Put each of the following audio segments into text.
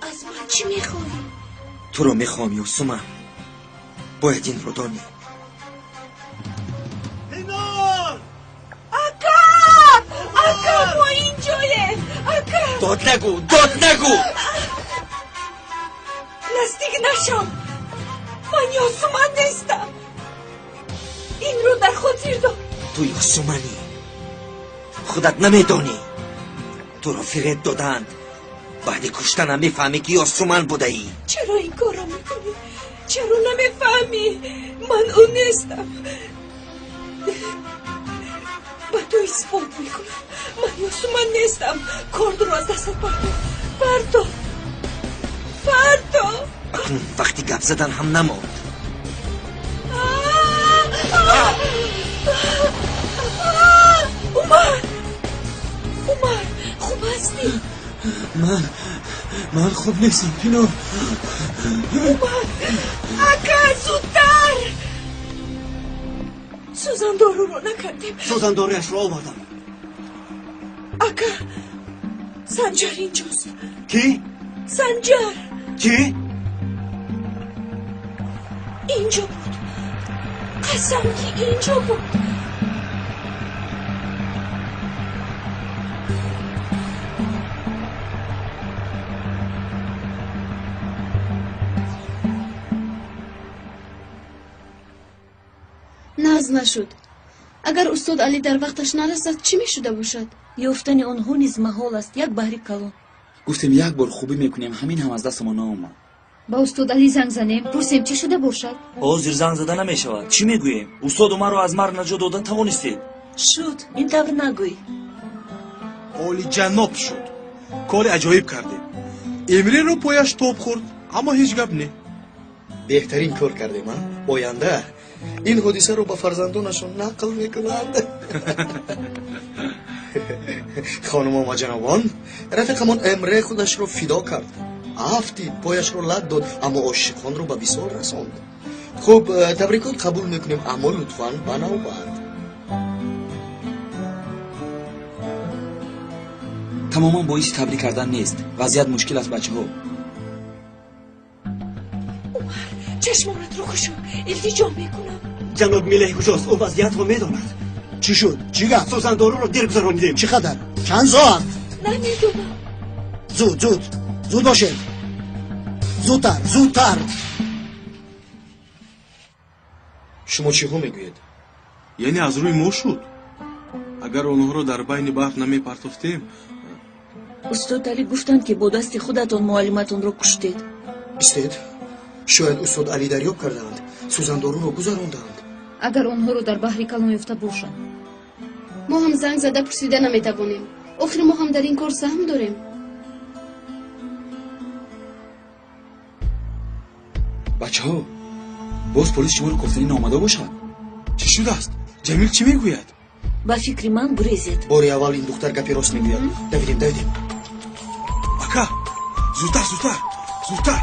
Аз ман чӣ мехоҳӣ? Туро мехоҳам, Ёсуман. Бояд инро донӣ. Ака! Ака, мо инҷоем! Ака! Дод нагӯ, дод нагӯ! Наздик нашав! Ман Ёсуман нестам. Инро дар хотир дор. Ту Ёсуманӣ. Худат намедонӣ. Туро фиреб доданд. Баъди куштанам мефаҳмӣ, ки Ёсуман будаӣ. Чаро ин корро мекунӣ? Чаро намефаҳмӣ? Ман ӯ нестам. Ба ту исбот мекунам. Ман Ёсуман нестам. Кордро аз дастат партов. Партов. Партов. Акнун вақти гап задан ҳам намонд. Умар! Умар, хуб ҳастӣ? Ман хуб нестам, Пино. Умар! Ака, зудтар! Сӯзандоруро накардем. Сӯзандоруяшро овардам. Ака, Санҷар инҷост. Кӣ? Санҷар. Чӣ? Инҷо буд. Қасам, ки инҷо буд. Нағз нашуд. Агар устод Алӣ дар вақташ нарасад, чӣ мешуда бошад? Ёфтани онҳо низ маҳол аст, як баҳри калон. Гуфтем, як бор хубӣ мекунем, ҳамин ҳам аз дастамон наомад. Ба устод Алӣ занг занем, пурсем, чӣ шуда бошад. Ҳозир занг зада намешавад. Чӣ мегӯем? Устод Умарро аз марг наҷот дода тавонистед. Шуд, ин тавр нагӯй. Олиҷаноб шуд. Кори аҷоиб кардем. Эмреро пояш тоб хӯрд, аммо ҳеҷ гап не. Беҳтарин кор кардем, а? Оянда ин ҳодисаро ба фарзандонашон нақл мекунанд. Хонумон ва ҷанобон, рафиқамон Эмре худашро фидо кард, афтид, пояшро лат дод, аммо ошиқонро ба висол расонд. Хуб, табрикот қабул мекунем, аммо лутфан ба навбат. Тамоман боиси табрик кардан нест. Вазъият мушкил аст, бачаҳо. Умар, чашмонатро кушо, илтиҷо мекунам. Ҷаноб Милей куҷост? Ӯ вазъиятро медонад. Чӣ шуд? Чӣ гап? Сӯзандоруро дер гузаронидем. Чӣ қадар? Чанд соат? Намедонам. Зуд, зуд, зуд бошед. Зудтар, зудтар. Шумо чиҳо мегӯед? Яъне аз рӯи мо шуд. Агар онҳоро дар байни баҳр намепартофтем. Устод Алӣ гуфтанд, ки бо дасти худатон муаллиматонро куштед. Истед, шояд устод Алӣ дарёб кардаанд, сӯзандоруро гузарондаанд. Агар онҳоро дар баҳри калон ёфта бошанд. Мо ҳам занг зада пурсида наметавонем. Охир мо ҳам дар ин кор саҳм дорем. Бачаҳо, боз полис шуморо кофтанӣ наомада бошад? Чӣ шудааст? Ҷамил чӣ мегӯяд? Ба фикри ман, гурезед. Бори аввал ин духтар гапи рост мегӯяд. Давидем, давидем. Ака, зудтар, зудтар, зудтар!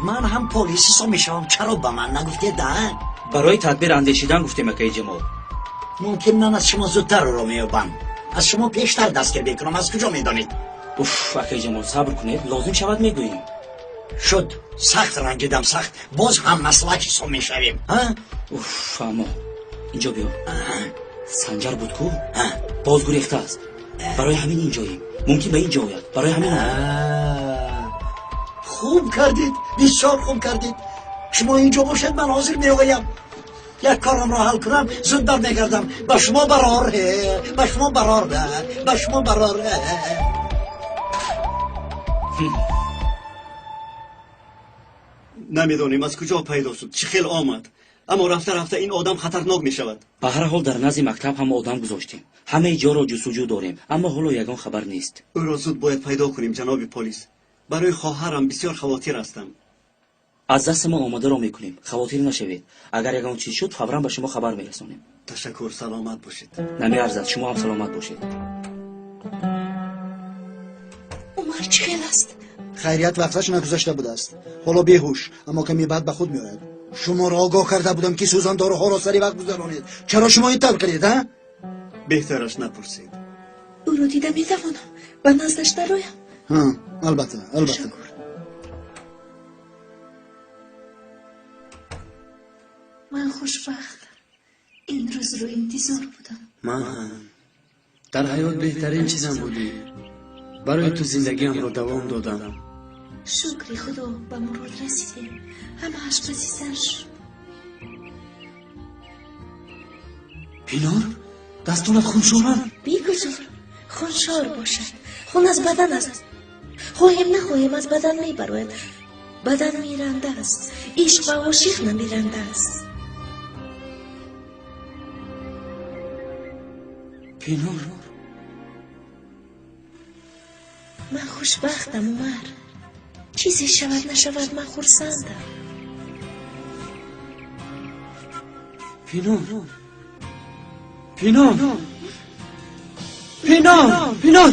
Ман ҳам полис ҳисоб мешавам. Чаро ба ман нагуфтед, а? Барои тадбир андешидан гуфтем, акаи Ҷамол. Мумкин ман аз шумо зудтар ӯро меёбам, аз шумо пештар дастгир мекунам. Аз куҷо медонед? Уф, акаи Ҷамол, сабр кунед, лозим шавад, мегӯем. Шуд. Сахт ранҷидам, сахт. Боз ҳам маслак ҳисоб мешавем, а? Уф, фаҳмо, инҷо биё. Санҷар буд ку, боз гурехтааст. Барои ҳамин инҷоем. Мумкин ба инҷо ояд, барои ҳамин омадем. Хуб кардед, бисёр хуб кардед. Шумо инҷо бошед, ман ҳозир меоям. Як корамро ҳал кунам, зуд бармегардам. Ба шумо барор, ба шумо барор, ба шумо барор. Намедонем, аз куҷо пайдо шуд, чӣ хел омад, аммо рафта рафта ин одам хатарнок мешавад. Ба ҳар ҳол, дар назди мактаб ҳам одам гузоштем, ҳамаи ҷоро ҷустуҷӯ дорем, аммо ҳоло ягон хабар нест. Ӯро зуд бояд пайдо кунем, ҷаноби полис. Барои хоҳарам бисёр хавотир ҳастам. Аз дасти мо омадаро мекунем, хавотир нашавед. Агар ягон чиз шуд, фавран ба шумо хабар мерасонем. Ташаккур, саломат бошед. Намеарзад, шумо ҳам саломат бошед. Умар чӣ хел аст? Хайрият, вақташ нагузашта будааст. Ҳоло беҳуш, аммо ками баъд ба худ меояд. Шуморо огоҳ карда будам, ки сӯзандоруҳоро сари вақт гузаронед. Чаро шумо ин тавр кардед, а? Беҳтараш напурсед. Ӯро дида метавонам? Ба наздаш дароям? Ҳа, албатта, албатта. Ман хушбахтам. Ин рӯзро интизор будам. Ман ҳам. Дар ҳаёт беҳтарин чизам будӣ. Барои ту зиндагиамро давом додам. Шукри Худо, ба мурод расидем. Ҳамааш паси сар шуд. Пинор, дастонат хуншоранд. Бигузор хуншор бошад. Хун аз бадан аст. Хоҳем нахоҳем аз бадан мебарояд. Бадан миранда аст. Ишқ ба ошиқ намиранда аст. Пинор, Ман хушбахтам, Умар. Чизе шавад нашавад, ман хурсандам. Пинор, Пинор, Пинор, Пинор.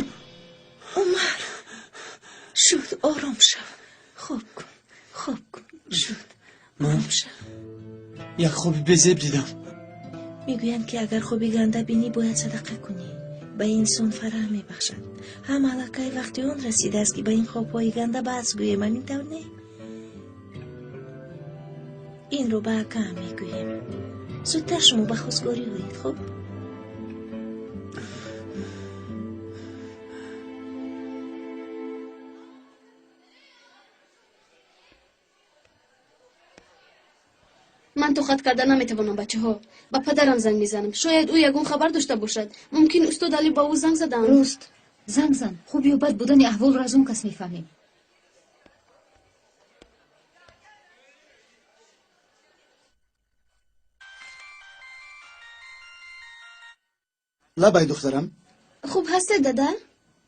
Умар, шуд, ором шав. Хоб кун, хоб кун, шуд. Ман як хоби безеб дидам. Мегӯянд, ки агар хоби ганда бинӣ, бояд садақа кунӣ. Ба инсон фараҳ мебахшад. Ҳам аллакай вақти он расидааст, ки ба ин хобҳои ганда бас гӯем, ҳамин тавр не? Инро ба акаам мегӯем. Зудтар шумо ба хостгорӣ оед, хуб? Ман тоқат карда наметавонам, бачаҳо. Ба падарам занг мезанам. Шояд ӯ ягон хабар дошта бошад. Мумкин устод Али ба ӯ занг задаанд. Рост, занг зан. Хуб ё бад будани аҳволро аз он кас мефаҳмем. Лабай, духтарам. Хуб ҳастед, дада?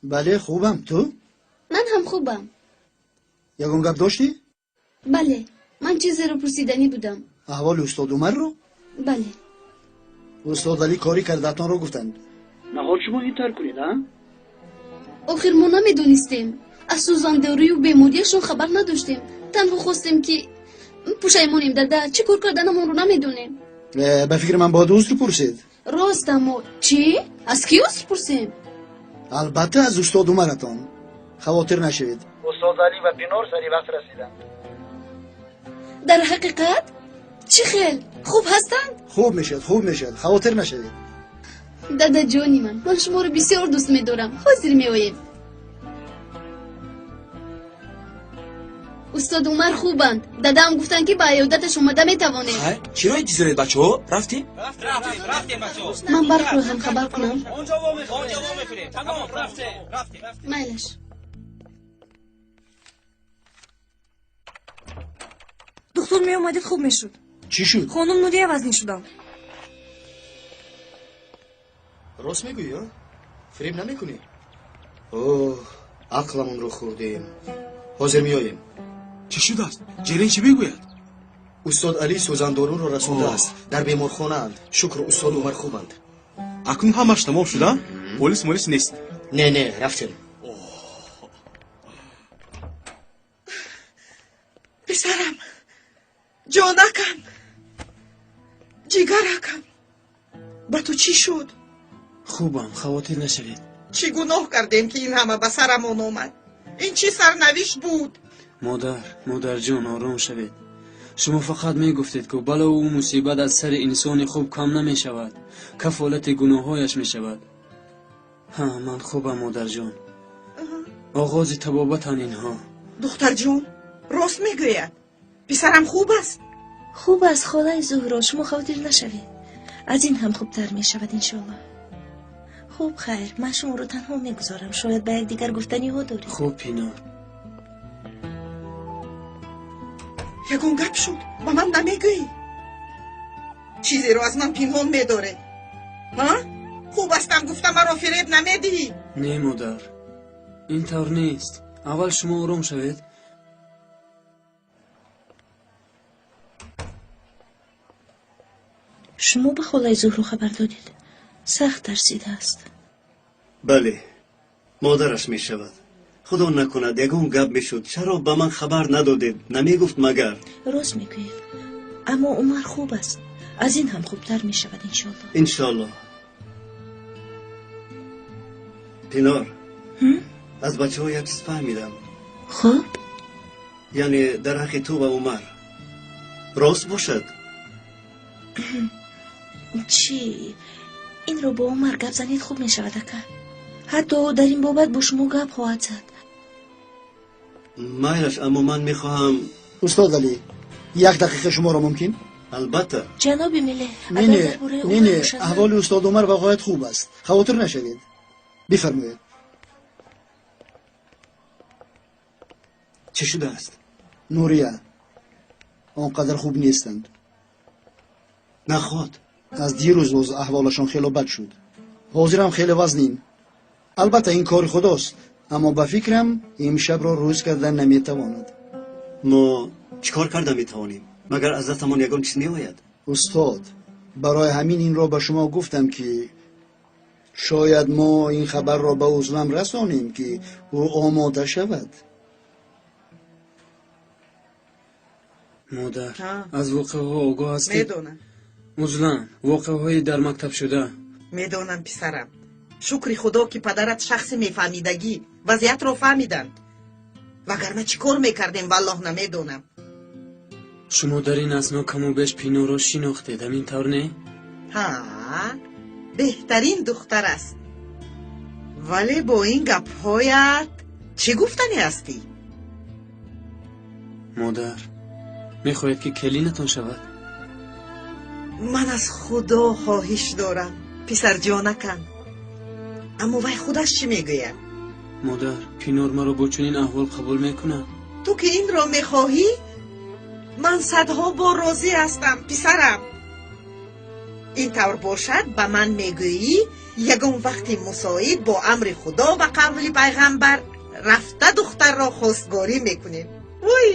Бале, хубам. Ту? Ман ҳам хубам. Ягон гап доштӣ? Бале, ман чизеро пурсиданӣ будам. Аҳволи устод Умарро? Бале. Устод Али кори кардаатонро гуфтанд. Наход шумо ин тар кунед, а? Охир мо намедонистем. Аз сӯзандорию бемориашон хабар надоштем. Танҳо хостем, ки пушаймонем, дада. Чӣ кор карданамонро намедонем. Ба фикри ман бояд узр пурсед. Рост, аммо чӣ? Аз кӣ узр пурсем? Албатта, аз устод Умаратон. Хавотир нашавед. Устод Али ва Пинор сари вақт расиданд. Дар ҳақиқат? Чӣ хел? Хуб ҳастанд? Хуб мешавад, хуб мешавад. Хавотир нашавед. Дадаҷони ман, ман шуморо бисёр дӯст медорам. Ҳозир меоем. Устод Умар хубанд. Дадаам гуфтанд, ки ба аёдаташ омада метавонем. Хайр, чиро интизоред, бачаҳо? Рафтем? Ман барқро ҳам хабар кунам. Майлаш. Духтур меомадед, хуб мешуд. Чӣ шуд? Хонум Нурия вазнин шудам. Рост мегӯӣ, а? Фиреб намекунӣ? Оҳ, ақламонро хӯрдем. Ҳозир меоем. Чӣ шудааст? Ҷерин чӣ мегӯяд? Устод Али сӯзандоруро расондааст. Дар беморхонаанд. Шукр, устод Умар хубанд. Акнун ҳамаш тамом шуда? Полис молис нест? Не, не, рафтем. Писарам, ҷонакам, ҷигаракам, ба ту чӣ шуд? Хубам, хавотир нашавед. Чӣ гуноҳ кардем, ки ин ҳама ба сарамон омад? Ин чӣ сарнавишт буд? Модар, модарҷон, ором шавед. Шумо фақат мегуфтед, ку балову мусибат аз сари инсони хуб кам намешавад, кафолати гуноҳҳояш мешавад. Ҳа, ман хубам, модарҷон. Оғози табобатанд инҳо. Духтарҷон, рост мегӯяд. Писарам хуб аст? Хуб аст, холаи Зуҳро, шумо хавотир нашавед. Аз ин ҳам хубтар мешавад, иншоаллоҳ. Хуб, хайр, ман шуморо танҳо мегузорам. Шояд ба якдигар гуфтаниҳо доред. Хуб, Пинор. Ягон гап шуд, ба ман намегӯӣ? Чизеро аз ман пинҳон медоред, ҳа? Хуб ҳастам гуфта маро фиреб намедиҳӣ? Не, модар, ин тавр нест. Аввал шумо ором шавед. Шумо ба холаи Зуҳро хабар додед? Сахт тарсидааст. Бале, модараш мешавад. Худо накунад, ягон гап мешуд. Чаро ба ман хабар надодед? Намегуфт магар? Рост мегӯед, аммо Умар хуб аст. Аз ин ҳам хубтар мешавад, иншоаллоҳ. Иншоаллоҳ. Пинор, аз бачаҳо як чиз фаҳмидам. Хуб. Яъне дар ҳаққи ту ва Умар рост бошад? Чӣ? Инро бо Умар гап занед хуб мешавад, ака. Ҳатто дар ин бобат бо шумо гап хоҳад зад. Майлаш, аммо ман мехоҳам. Устод Алӣ, як дақиқа шуморо мумкин? Албатта. Ҷаноби Миле, Не, не, не, не, аҳволи устод Умар бағоят хуб аст. Хавотир нашавед. Бифармоед. Чӣ шудааст? Нурия, он қадар хуб нестанд. Наход. Аз дирӯз боз аҳволашон хело бад шуд. Ҳозирам хеле вазнин. Албатта ин кори худост, аммо ба фикрам имшабро рӯз кардан наметавонад. Мо чӣ кор карда метавонем? Магар аз дастамон ягон чиз меояд? Устод, барои ҳамин инро ба шумо гуфтам ки шояд мо ин хабарро ба Узлам расонем ки ӯ омода шавад. Модар, аз воқеаҳо огоҳ ҳастед? Медонам. Узлам, воқеаҳои дар мактаб шуда. Медонам, писарам. Шукри худо ки падарат шахси мефаҳмидагӣ вазъиятро фаҳмиданд. Вагарна чӣ кор мекардем, валлоҳ намедонам. Шумо дар ин асно каму беш Пиноро шинохтед, ҳамин тавр не? Ҳа, беҳтарин духтар аст. Вале бо ин гапҳоят чӣ гуфтанӣ ҳастӣ? Модар, мехоҳед ки келинатон шавад? Ман аз худо хоҳиш дорам, писарҷонакам. Аммо вай худаш чӣ мегӯяд? Модар, Пинор маро бо чунин аҳвол қабул мекунад? Ту ки инро мехоҳӣ, ман садҳо бор розӣ ҳастам, писарам. Ин тавр бошад, ба ман мегӯӣ, ягон вақти мусоид бо амри худо ва қавли пайғамбар рафта духтарро хостгорӣ мекунем. Уй!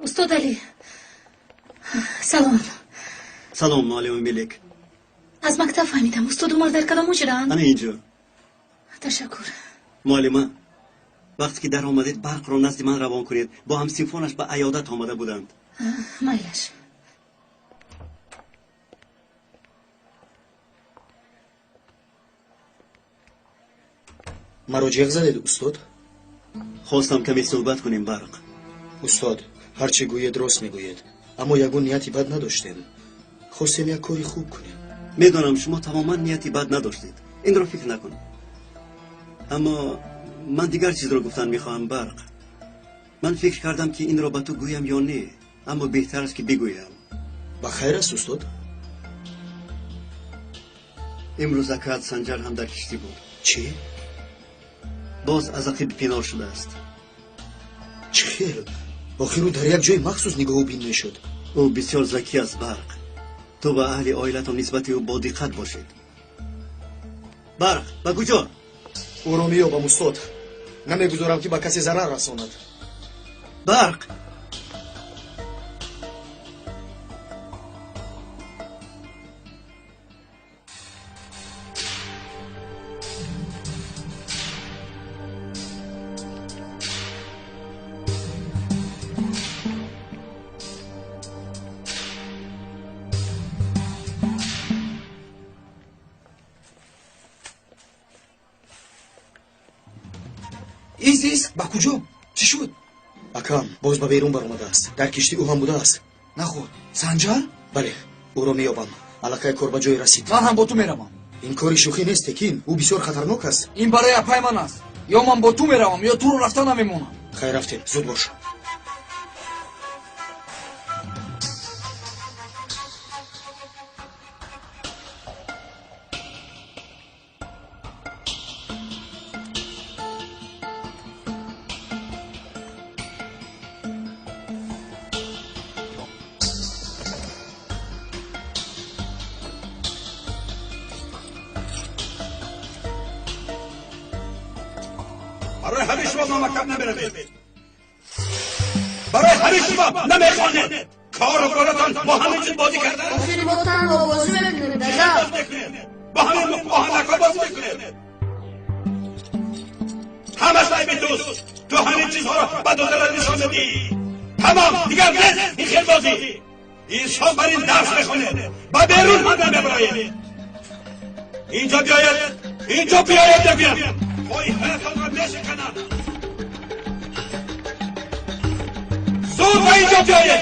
Устод Алӣ, салом. Салом, муаллими Мелек. Аз мактаб фаҳмидам, устод Умар дар кадом ҳуҷраанд? Ана инҷо. Ташаккур. Муаллима, вақте ки даромадед, барқро назди ман равон кунед. Бо ҳамсинфонаш ба аёдат омада буданд. Майлаш. Маро ҷеғ задед, устод? Хостам каме суҳбат кунем, Барқ. Устод, ҳар чӣ гӯед рост мегӯед, аммо ягон нияти бад надоштем. Хостем як кори хуб кунем. Медонам, шумо тамоман нияти бад надоштед. Инро фикр накун. Аммо ман дигар чизро гуфтан мехоҳам, Барқ. Ман фикр кардам ки инро ба ту гӯям ё не, аммо беҳтар аст ки бигӯям. Ба хайр аст, устод? Имрӯз акаат Санҷар ҳам дар киштӣ буд. Чӣ? Боз аз ақиби Пинор шудааст. Чӣ хел? Охир ӯ дар як ҷои махсус нигоҳубин мешуд. Ӯ бисёр закӣ аст, Барқ. Ту ва аҳли оилатон нисбати ӯ бодиққат бошед. Барқ, ба куҷо? Ӯро меёбам, устод. Намегузорам ки ба касе зарар расонад. Барқ! Ист, ист, ба куҷо? Чӣ шуд? Акам боз ба берун баромадааст. Дар киштӣ ӯ ҳам будааст. Наход, Санҷар? Бале, ӯро меёбам. Аллакай кор ба ҷое расид. Ман ҳам бо ту меравам. Ин кори шӯхӣ нест, Текин. Ӯ бисёр хатарнок аст. Ин барои апай ман аст. Ё ман бо ту меравам, ё туро рафта намемонам. Хайр, рафтем. Зуд бош. Барои ҳамин шумо ба мактаб намеравед. Барои ҳамин шумо намехонед. Кору боратон бо ҳамин чиз бозӣ кардан. Охир мо танҳо бозӣ мекунем, дада. Бо ҳамин оҳанакҳо бозӣ мекунед. Ҳамаш айби туст. Ту ҳамин чизҳоро ба додарат нишон медиҳӣ. Тамом, дигар нест ин хел бозӣ. Инсон бар ин дарс мехонед. Ба берун ҳам намебароед. Инҷо биёед, инҷо биёед мегӯям. Пойҳоятонро мешиканам. Зуд ба инҷо биёед.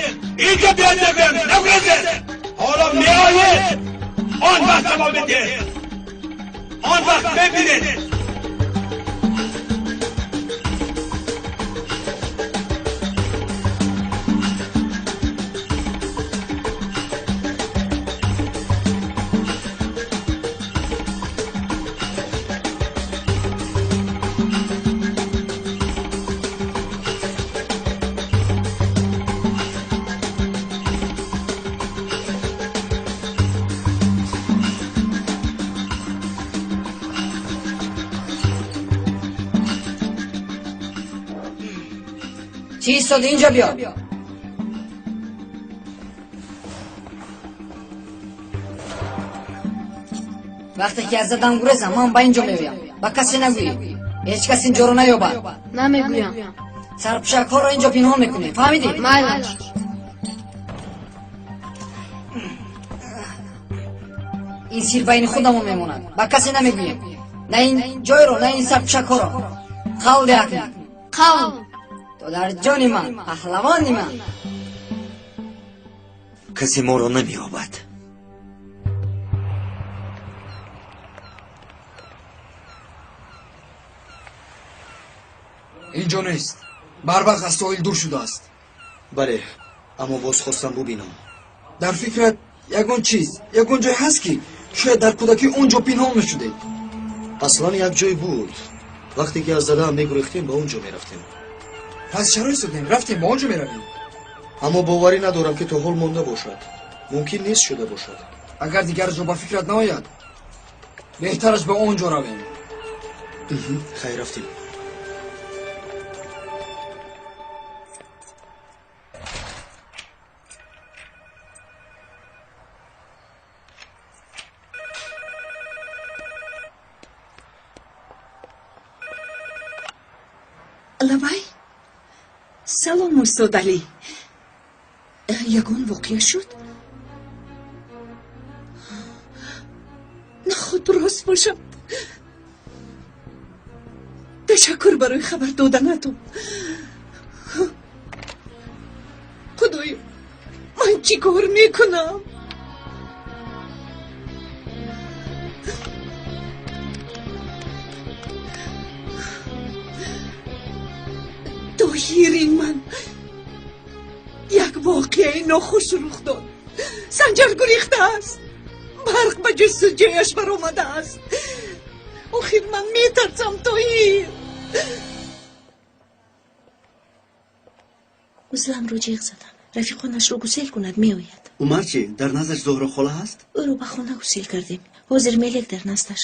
Инҷо биёед мегӯям. Нагурезед. Ҳоло меоед. Он вақт ҷавоб медиҳед. Он вақт мебинед. Чӣ истоди? Инҷо биё. Вақте ки аз задам гурезам, ман ба инҷо меоям. Ба касе нагӯӣ. Ҳеҷ кас инҷоро наёбад. Намегӯям. Сарпӯшакҳоро инҷо пинҳон мекунем. Фаҳмидӣ? Майлаш. Ин сир байни худамон мемонад. Ба касе намегӯем. На ин ҷойро, на ин сарпӯшакҳоро. Қавл деҳ акнун. Қавл. Додарҷони ман, паҳлавони ман. Касе моро намеёбад. Инҷо нест. Барвақт аз соҳил дур шудааст. Бале, аммо боз хостам бубинам. Дар фикрат ягон чиз, ягон ҷой ҳаст, ки шояд дар кӯдакӣ он ҷо пинҳон мешудед? Аслан як ҷой буд. Вақте ки аз задаам мегурехтем, ба он ҷо мерафтем. Пас чаро истодем? Рафтем, ба он ҷо меравем. Аммо боварӣ надорам, ки то ҳол монда бошад. Мумкин нест шуда бошад. Агар дигар ҷо ба фикрат наояд, беҳтараш ба он ҷо равем. Хайр, рафтем. Лабай, салом, устод Алӣ. Ягон воқеа шуд? Наход рост бошад. Ташаккур барои хабар доданатон. Худоё, ман чӣ кор мекунам? Тоҳири ман, як воқеаи нохуш рух дод. Санҷар гурехтааст. Барқ ба ҷустуҷӯяш баромадааст. Охир ман метарсам, Тоҳир. Узламро ҷеғ задам. Рафиқонашро гусел кунад, меояд. Умар чӣ? Дар наздаш Зуҳро хола ҳаст? Ӯро ба хона гусел кардем. Ҳозир Мелек дар наздаш.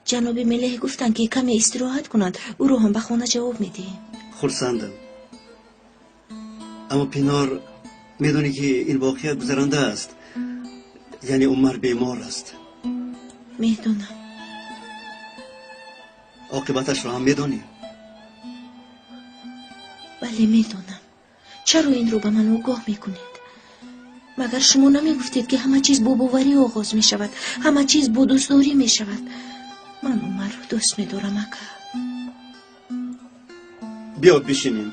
Ҷаноби Мелеҳ гуфтанд, ки каме истироҳат кунад, ӯро ҳам ба хона ҷавоб медиҳем. Хурсандам. Аммо Пинор, медонӣ, ки ин воқеа гузаранда аст. Яъне Умар бемор аст. Медонам. Оқибаташро ҳам медонӣ? Бале, медонам. Чаро инро ба ман огоҳ мекунед? Магар шумо намегуфтед, ки ҳама чиз бо боварӣ оғоз мешавад, ҳама чиз бо дӯстдорӣ мешавад? Ман Умарро дӯст медорам, ака. Биё бишинем.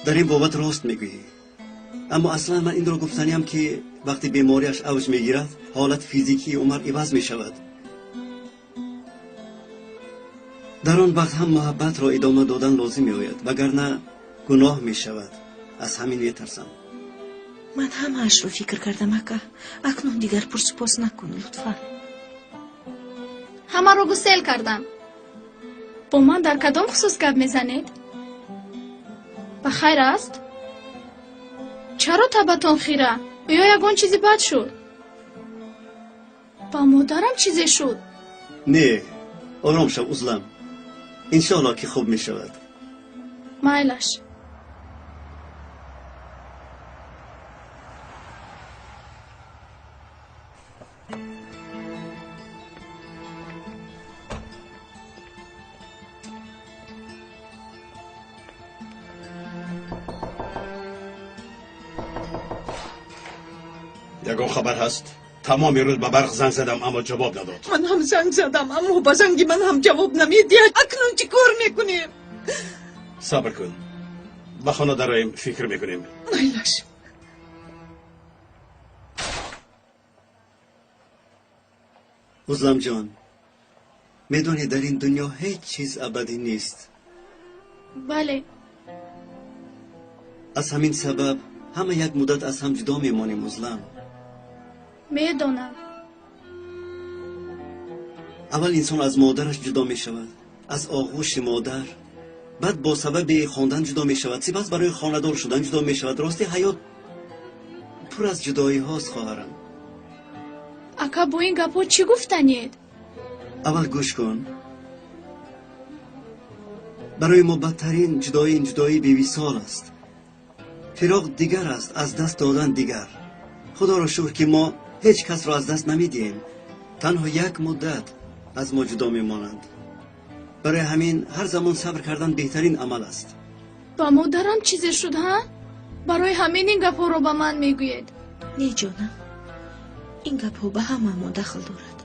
Дар ин бобат рост мегӯӣ. Аммо аслан ман инро гуфтаниям, ки вақте бемориаш авҷ мегирад, ҳолати физикии Умар иваз мешавад. Дар он вақт ҳам муҳаббатро идома додан лозим меояд, вагарна гуноҳ мешавад. Аз ҳамин метарсам. Ман ҳамаашро фикр кардам, ака. Акнун дигар пурсупос накун, лутфан. Ҳамаро гусел кардам. Бо ман дар кадом хусус гап мезанед? Ба хайр аст? Чаро табатон хира? Ё ягон чизи бад шуд? Ба модарам чизе шуд? Не, ором шав, Узлам. Иншоалло ки хуб мешавад. Майлаш. Ягон хабар ҳаст? Тамоми рӯз ба барқ занг задам, аммо ҷавоб надод. Ман ҳам занг задам, аммо ба занги ман ҳам ҷавоб намедиҳад. Акнун чӣ кор мекунем? Сабр кун, ба хона дароем, фикр мекунем. Майлаш. Узламҷон, медонӣ дар ин дунё ҳеҷ чиз абадӣ нест. Бале. Аз ҳамин сабаб ҳама як муддат аз ҳам ҷудо мемонем, Узлам. Медонам. Аввал инсон аз модараш ҷудо мешавад, аз оғӯши модар. Баъд бо сабаби хондан ҷудо мешавад, сипас барои хонадор шудан ҷудо мешавад. Рости ҳаёт пур аз ҷудоиҳост, хоҳарам. Ака, бо ин гапҳо чӣ гуфтанед? Аввал гӯш кун. Барои мо бадтарин ҷудоӣ ин ҷудоии бевисол аст. Фироқ дигар аст, аз даст додан дигар. Худоро шукр ки мо ҳеҷ касро аз даст намедиҳем. Танҳо як муддат аз мо ҷудо мемонанд. Барои ҳамин ҳар замон сабр кардан беҳтарин амал аст. Ба модарам чизе шуд, ҳа? Барои ҳамин ин гапҳоро ба ман мегӯед? Не, ҷонам, ин гапҳо ба ҳамаамон дахл дорад.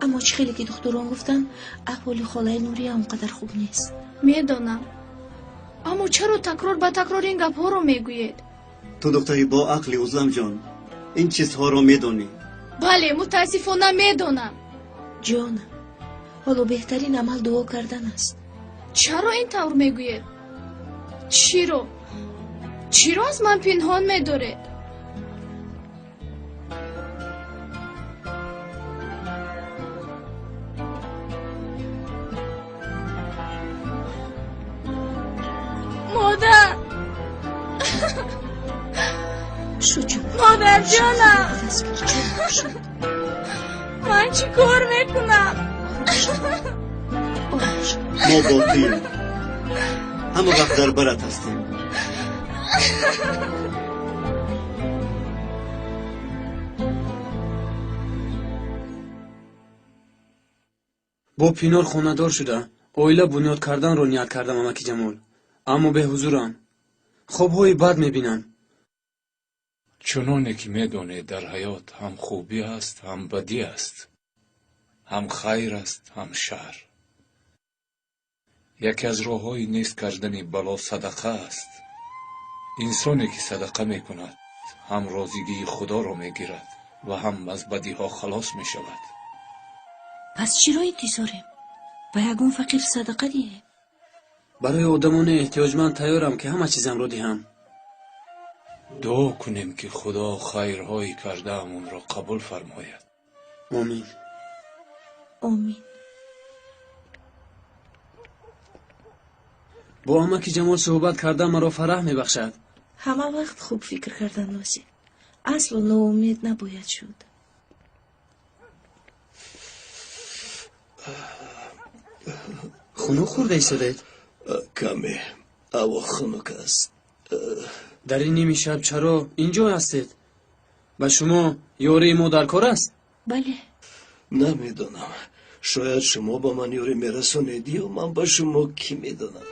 Аммо чӣ хеле ки духтурон гуфтанд, аҳволи холаи Нурия он қадар хуб нест. Медонам. Аммо чаро такрор ба такрор ин гапҳоро мегӯед? Ту духтари бо ақли, Узламҷон, ин чизҳоро медонӣ. Бале, мутаассифона медонам. Ҷонам, ҳоло беҳтарин амал дуо кардан аст. Чаро ин тавр мегӯед? Чиро? Чиро аз ман пинҳон медоред? Модар! Шуд, ҷон. Модарҷонам! Ман чӣ кор мекунам? Мо бо туем. Ҳама вақт дар барат ҳастем. Бо Пинор хонадор шуда, оила бунёд карданро ният кардам, амаки Ҷамол. Аммо беҳузурам. Хобҳои бад мебинам. Чуноне ки медонед, дар ҳаёт ҳам хубӣ аст, ҳам бадӣ аст, ҳам хайр аст, ҳам шар. Яке аз роҳҳои нест кардани бало садақа аст. Инсоне ки садақа мекунад, ҳам розигии Худоро мегирад ва ҳам аз бадиҳо халос мешавад. Пас чиро интизорем? Ба ягон фақир садақа диҳем. Барои одамони эҳтиёҷманд тайёрам ки ҳама чизамро диҳам. Дуо кунем ки Худо хайрҳои кардаамонро қабул фармояд. Омин. Омин. Бо амаки Ҷамол суҳбат кардан маро фараҳ мебахшад. Ҳама вақт хуб фикр кардан лозим. Асло ноумед набояд шуд. Хунук хӯрда истодед? Каме. Ҳаво хунук аст. Дар ин ними шаб чаро ин ҷо ҳастед? Ба шумо ёрии мо дар кор аст? Бале. Намедонам. Шояд шумо ба ман ёрӣ мерасонед ё ман ба шумо, кӣ медонад.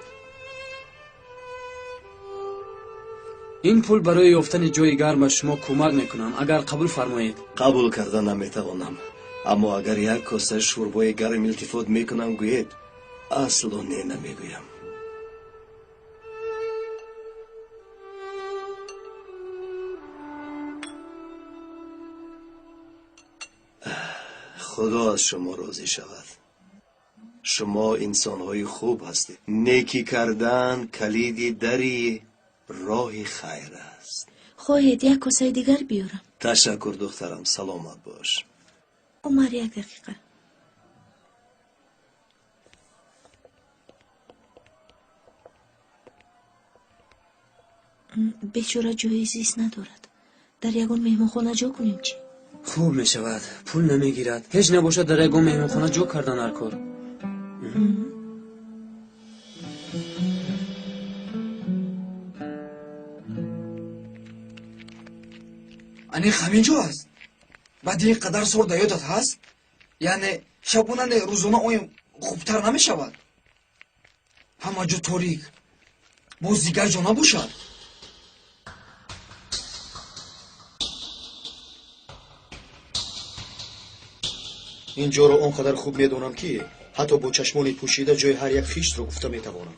Ин пул барои ёфтани ҷои гарм ба шумо кӯмак мекунам, агар қабул фармоед. Қабул карда наметавонам. Аммо агар як коса шӯрбои гарм илтифот мекунам, гӯед, асло не намегӯям. Худо аз шумо розӣ шавад. Шумо инсонҳои хуб ҳастед. Некӣ кардан калиди дари роҳи хайр аст. Хоҳед як косаи дигар биёрам? Ташаккур, духтарам, саломат бош. Умар, як дақиқа. Бечора ҷои зист надорад. Дар ягон меҳмонхона ҷо кунем чӣ? Хуб мешавад, пул намегирад. Ҳеҷ набошад дар ягон меҳмонхона ҷо кардан ҳар кор. Аниқ ҳамин ҷо аст. Баъди ин қадар сол дар ёдат ҳаст? Яъне шабона не, рӯзона оё хубтар намешавад? Ҳама ҷо торик. Боз дигар ҷо набошад. Ин ҷоро он қадар хуб медонам, ки ҳатто бо чашмони пӯшида ҷои ҳар як хиштро гуфта метавонам.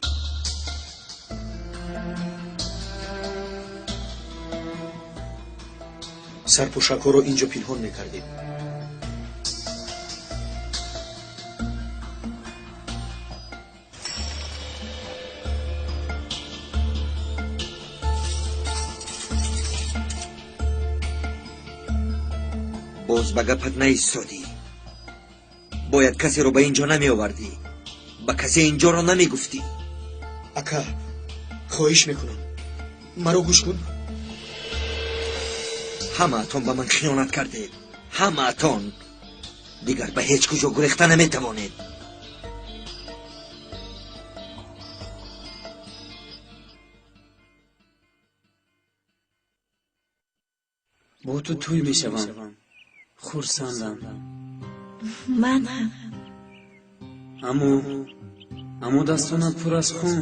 Сарпӯшакҳоро ин ҷо пинҳон мекардем. Боз ба гапат наистодӣ. Бояд касеро ба ин ҷо намеовардӣ, ба касе ин ҷоро намегуфтӣ. Ака, хоҳиш мекунам, маро гӯш кун. Ҳамаатон ба ман хиёнат кардед, ҳамаатон. Дигар ба ҳеҷ куҷо гурехта наметавонед. Бо ту тӯй мешавам, хурсандам. Ман ҳам. Аммо дастонат пур аз хун.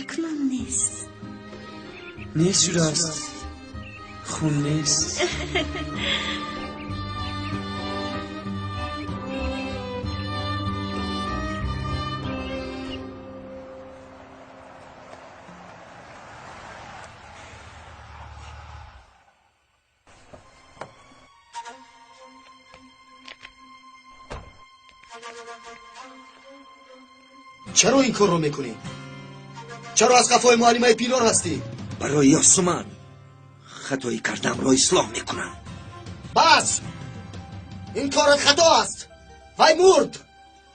Акнун нест. Нест шудааст. Хун нест. Чаро ин корро мекунӣ? Чаро аз қафои муаллимаи Пилор ҳастӣ? Барои Ёсуман хатои кардамро ислоҳ мекунам. Бас! Ин корат хато аст. Вай мурд.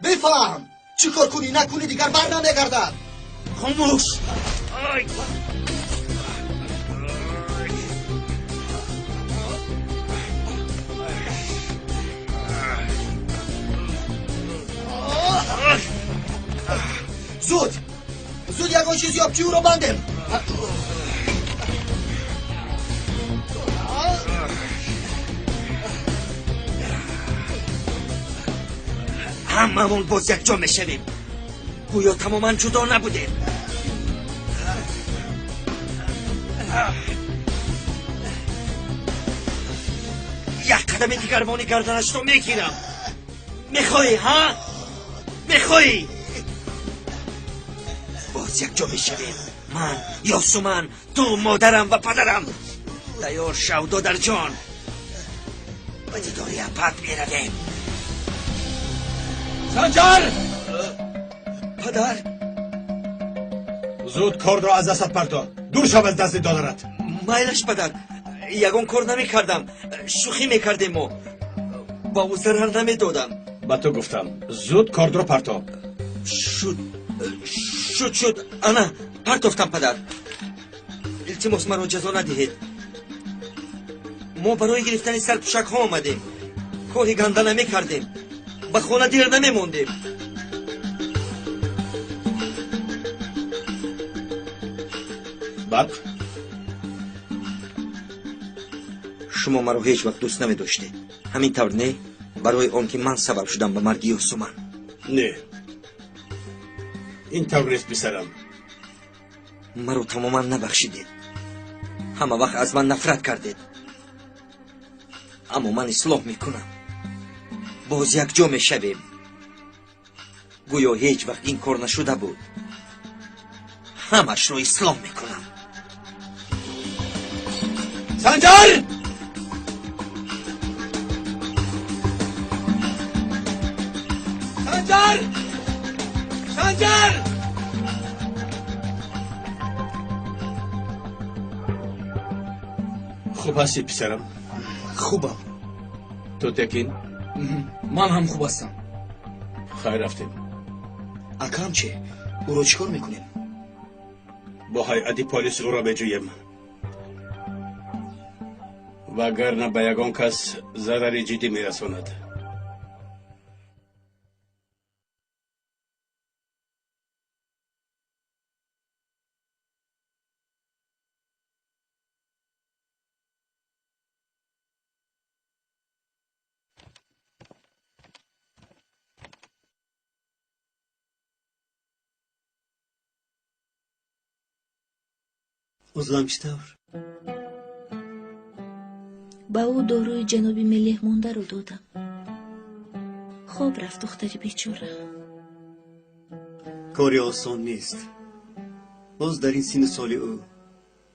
Бифаҳм, чӣ кор кунӣ накунӣ дигар бар намегардад. Хомӯш! Зуд! Зуд ягон чиз ёб, ки ӯро бандем. Ҳамамон боз якҷо мешавем. Гӯё тамоман ҷудо набудем. Як қадами дигарвони гарданашро мегирам. Мехоҳӣ, ҳа? Мехоҳӣ? Боз якҷо мешавем. Ман, Ёсуман, ту, модарам ва падарам. Тайёр шав, додарҷон. Ба дидори апат меравем. Санҷар! Падар! Зуд кордро аз дастат парто. Дур шав аз дасти додарат. Майлаш, падар. Ягон кор намекардам. Шӯхӣ мекардем мо. Ба ӯ зарар намедодам. Ба ту гуфтам. Зуд кордро парто. Шуд. Шуд, шуд. Ана, партофтам, падар. Илтимос, маро ҷазо надиҳед. Мо барои гирифтани сарпӯшакҳо омадем. Кори ганда намекардем. Ба хона дер намемондем. Барқ? Шумо маро ҳеҷ вақт дӯст намедоштед. Ҳамин тавр не? Барои он ки ман сабаб шудам ба марги Ёсуман. Не. Ин тавр нест, писарам. Маро тамоман набахшидед. Ҳама вақт аз ман нафрат кардед. Аммо ман ислоҳ мекунам. Боз якҷо мешавем. Гӯё ҳеҷ вақт ин кор нашуда буд. Ҳамашро ислоҳ мекунам. Санҷар! Санҷар! Санҷар! Хуб ҳастӣ, писарам? Хубам. Ту Текин? Ман ҳам хуб ҳастам. Хайр, рафтем. Акам чӣ? Ӯро чӣ кор мекунем? Бо ҳайати полис ӯро меҷӯем. Вагарна ба ягон кас зарари ҷиддӣ мерасонад. Узлам чӣ тавр? Ба ӯ доруи ҷаноби Мелеҳ мондаро додам. Хоб рафт духтари бечора. Кори осон нест. Боз дар ин синну соли ӯ.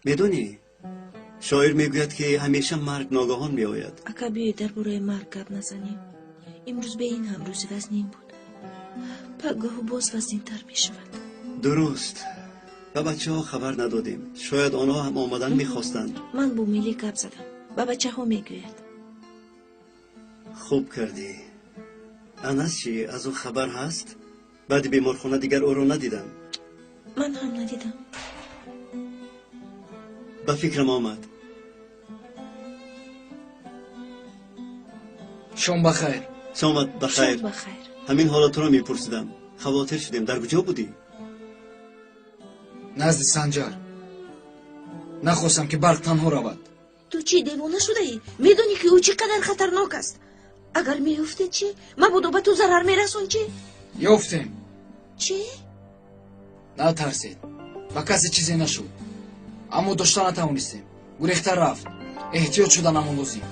Медонӣ, шоир мегӯяд, ки ҳамеша марг ногаҳон меояд. Ака, биёед дар бораи марг гап назанем. Имрӯз бе ин ҳам рӯзи вазнин буд. Пагоҳу боз вазнинтар мешавад. Дуруст. Ба бачаҳо хабар надодем. Шояд онҳо ҳам омадан мехостанд. Ман бо Мелеҳ гап задам. Ба бачаҳо мегӯяд. Хуб кардӣ. Анас чӣ, аз ӯ хабар ҳаст? Баъди беморхона дигар ӯро надидам. Ман ҳам надидам. Ба фикрам омад. Шом ба хайр. Шомат ба хайр. Шом ба хайр. Ҳамин ҳоло туро мепурсидам. Хавотир шудем. Дар куҷо будӣ? Назди Санҷар. Нахостам, ки барқ танҳо равад. Ту чӣ, девона шудаӣ? Медонӣ, ки ӯ чӣ қадар хатарнок аст? Агар меёфтед чӣ? Мабодо ба ту зарар мерасон чӣ? Ёфтем. Чӣ? Натарсед, ба касе чизе нашуд. Аммо дошта натавонистем. Гурехта рафт. Эҳтиёт шуданамон лозим.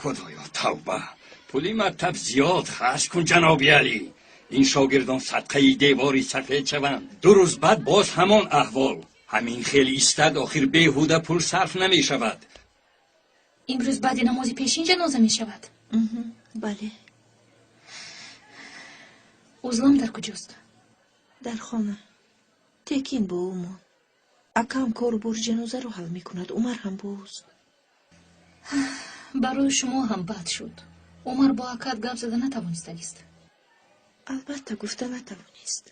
Худоё, тавба! Пули мактаб зиёд харҷ кун, ҷаноби Алӣ. Ин шогирдон садқаи девори сафед шаванд. Ду рӯз баъд боз ҳамон аҳвол. Ҳамин хел истад, охир беҳуда пул сарф намешавад. Имрӯз баъди намози пешин ҷаноза мешавад? Бале. Узлам дар куҷост? Дар хона. Текин бо ӯ монд. Акам кору бори ҷанозаро ҳал мекунад. Умар ҳам бо ӯст. Барои шумо ҳам бад шуд. Умар бо акат гап зада натавонистагист. Албатта, гуфта натавонист.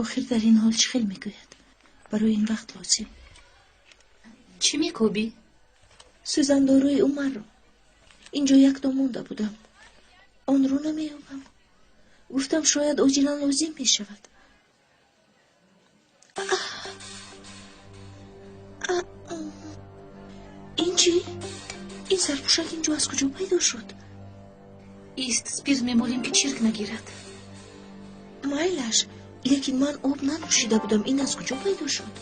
Охир дар ин ҳол чӣ хел мегӯяд? Барои ин вақт лозим. Чӣ мекобӣ? Сӯзандоруи Умарро. Инҷо якто монда будам. Онро намеёбам. Гуфтам, шояд оҷилан лозим мешавад. Ин чӣ? Ин сарпӯшак инҷо аз куҷо пайдо шуд? Ист, спирт мемолем, ки чирк нагирад. Майлаш, лекин ман об нанӯшида будам. Ин аз куҷо пайдо шуд?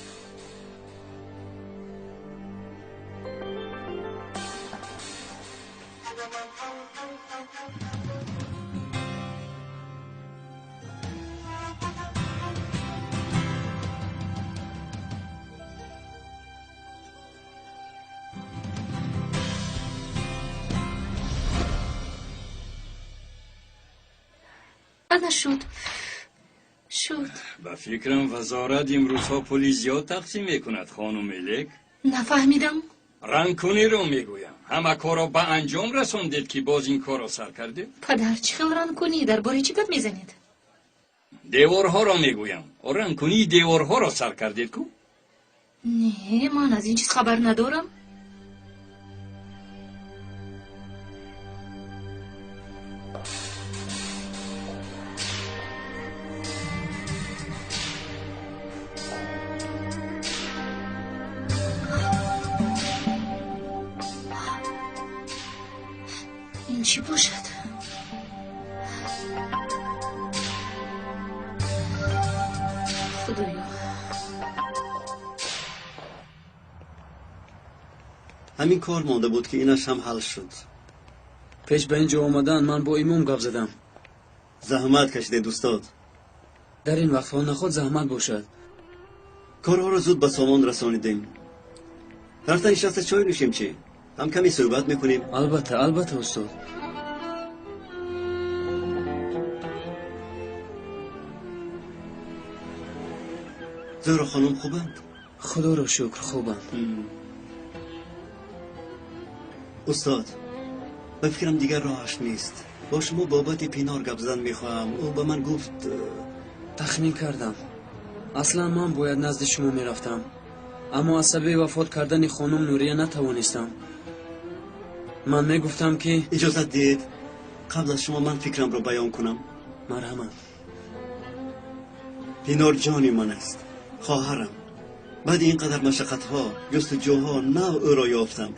Ана шуд. Шуд. Ба фикрам, вазорат имрӯзҳо пули зиёд тақсим мекунад, хонум Мелек. Нафаҳмидам. Рангкуниро мегӯям. Ҳама корро ба анҷом расондед, ки боз ин корро сар кардед? Падар, чӣ хел рангкунӣ? Дар бораи чӣ гап мезанед? Деворҳоро мегӯям. Рангкунии деворҳоро сар кардед ку? Не, ман аз ин чиз хабар надорам. Ин чӣ бошад? Худоё. Ҳамин кор монда буд, ки инаш ҳам ҳал шуд. Пеш ба ин ҷо омадан ман бо имом гап задам. Заҳмат кашидед, устод. Дар ин вақтҳо наход заҳмат бошад. Корҳоро зуд ба сомон расонидем. Рафта нишаста чой нӯшем чӣ? Ҳам каме суҳбат мекунем. Албатта, албатта, устод. Зуҳро хонум хубанд? Худоро шукр, хубанд. Устод, Ба фикрам дигар роҳаш нест. Бо шумо бобати Пинор гап задан мехоҳам. Ӯ ба ман гуфт. Тахмин кардам. Аслан ман бояд назди шумо мерафтам, аммо аз сабаби вафот кардани хонум Нурия натавонистам. Ман мегуфтам ки иҷозат диҳед қабл аз шумо ман фикрамро баён кунам. Марҳамат. Пинор ҷони ман аст, хоҳарам. Баъди ин қадар машаққатҳо, ҷустуҷӯҳо нав ӯро ёфтам.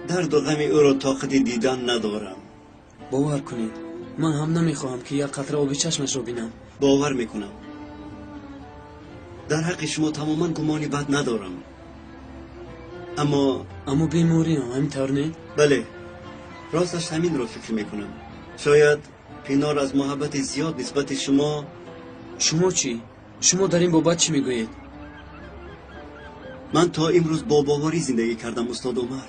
Дарду ғами ӯро тоқати дидан надорам. Бовар кунед, ман ҳам намехоҳам ки як қатра оби чашмашро бинам. Бовар мекунам. Дар ҳаққи шумо тамоман гумони бад надорам. Аммо бемориам, ҳамин тавр не? Бале, росташ ҳаминро фикр мекунам. Шояд Пинор аз муҳаббати зиёд нисбати шумо. Шумо чӣ? Шумо дар ин бобат чӣ мегӯед? Ман то имрӯз бо боварӣ зиндагӣ кардам, устод Умар,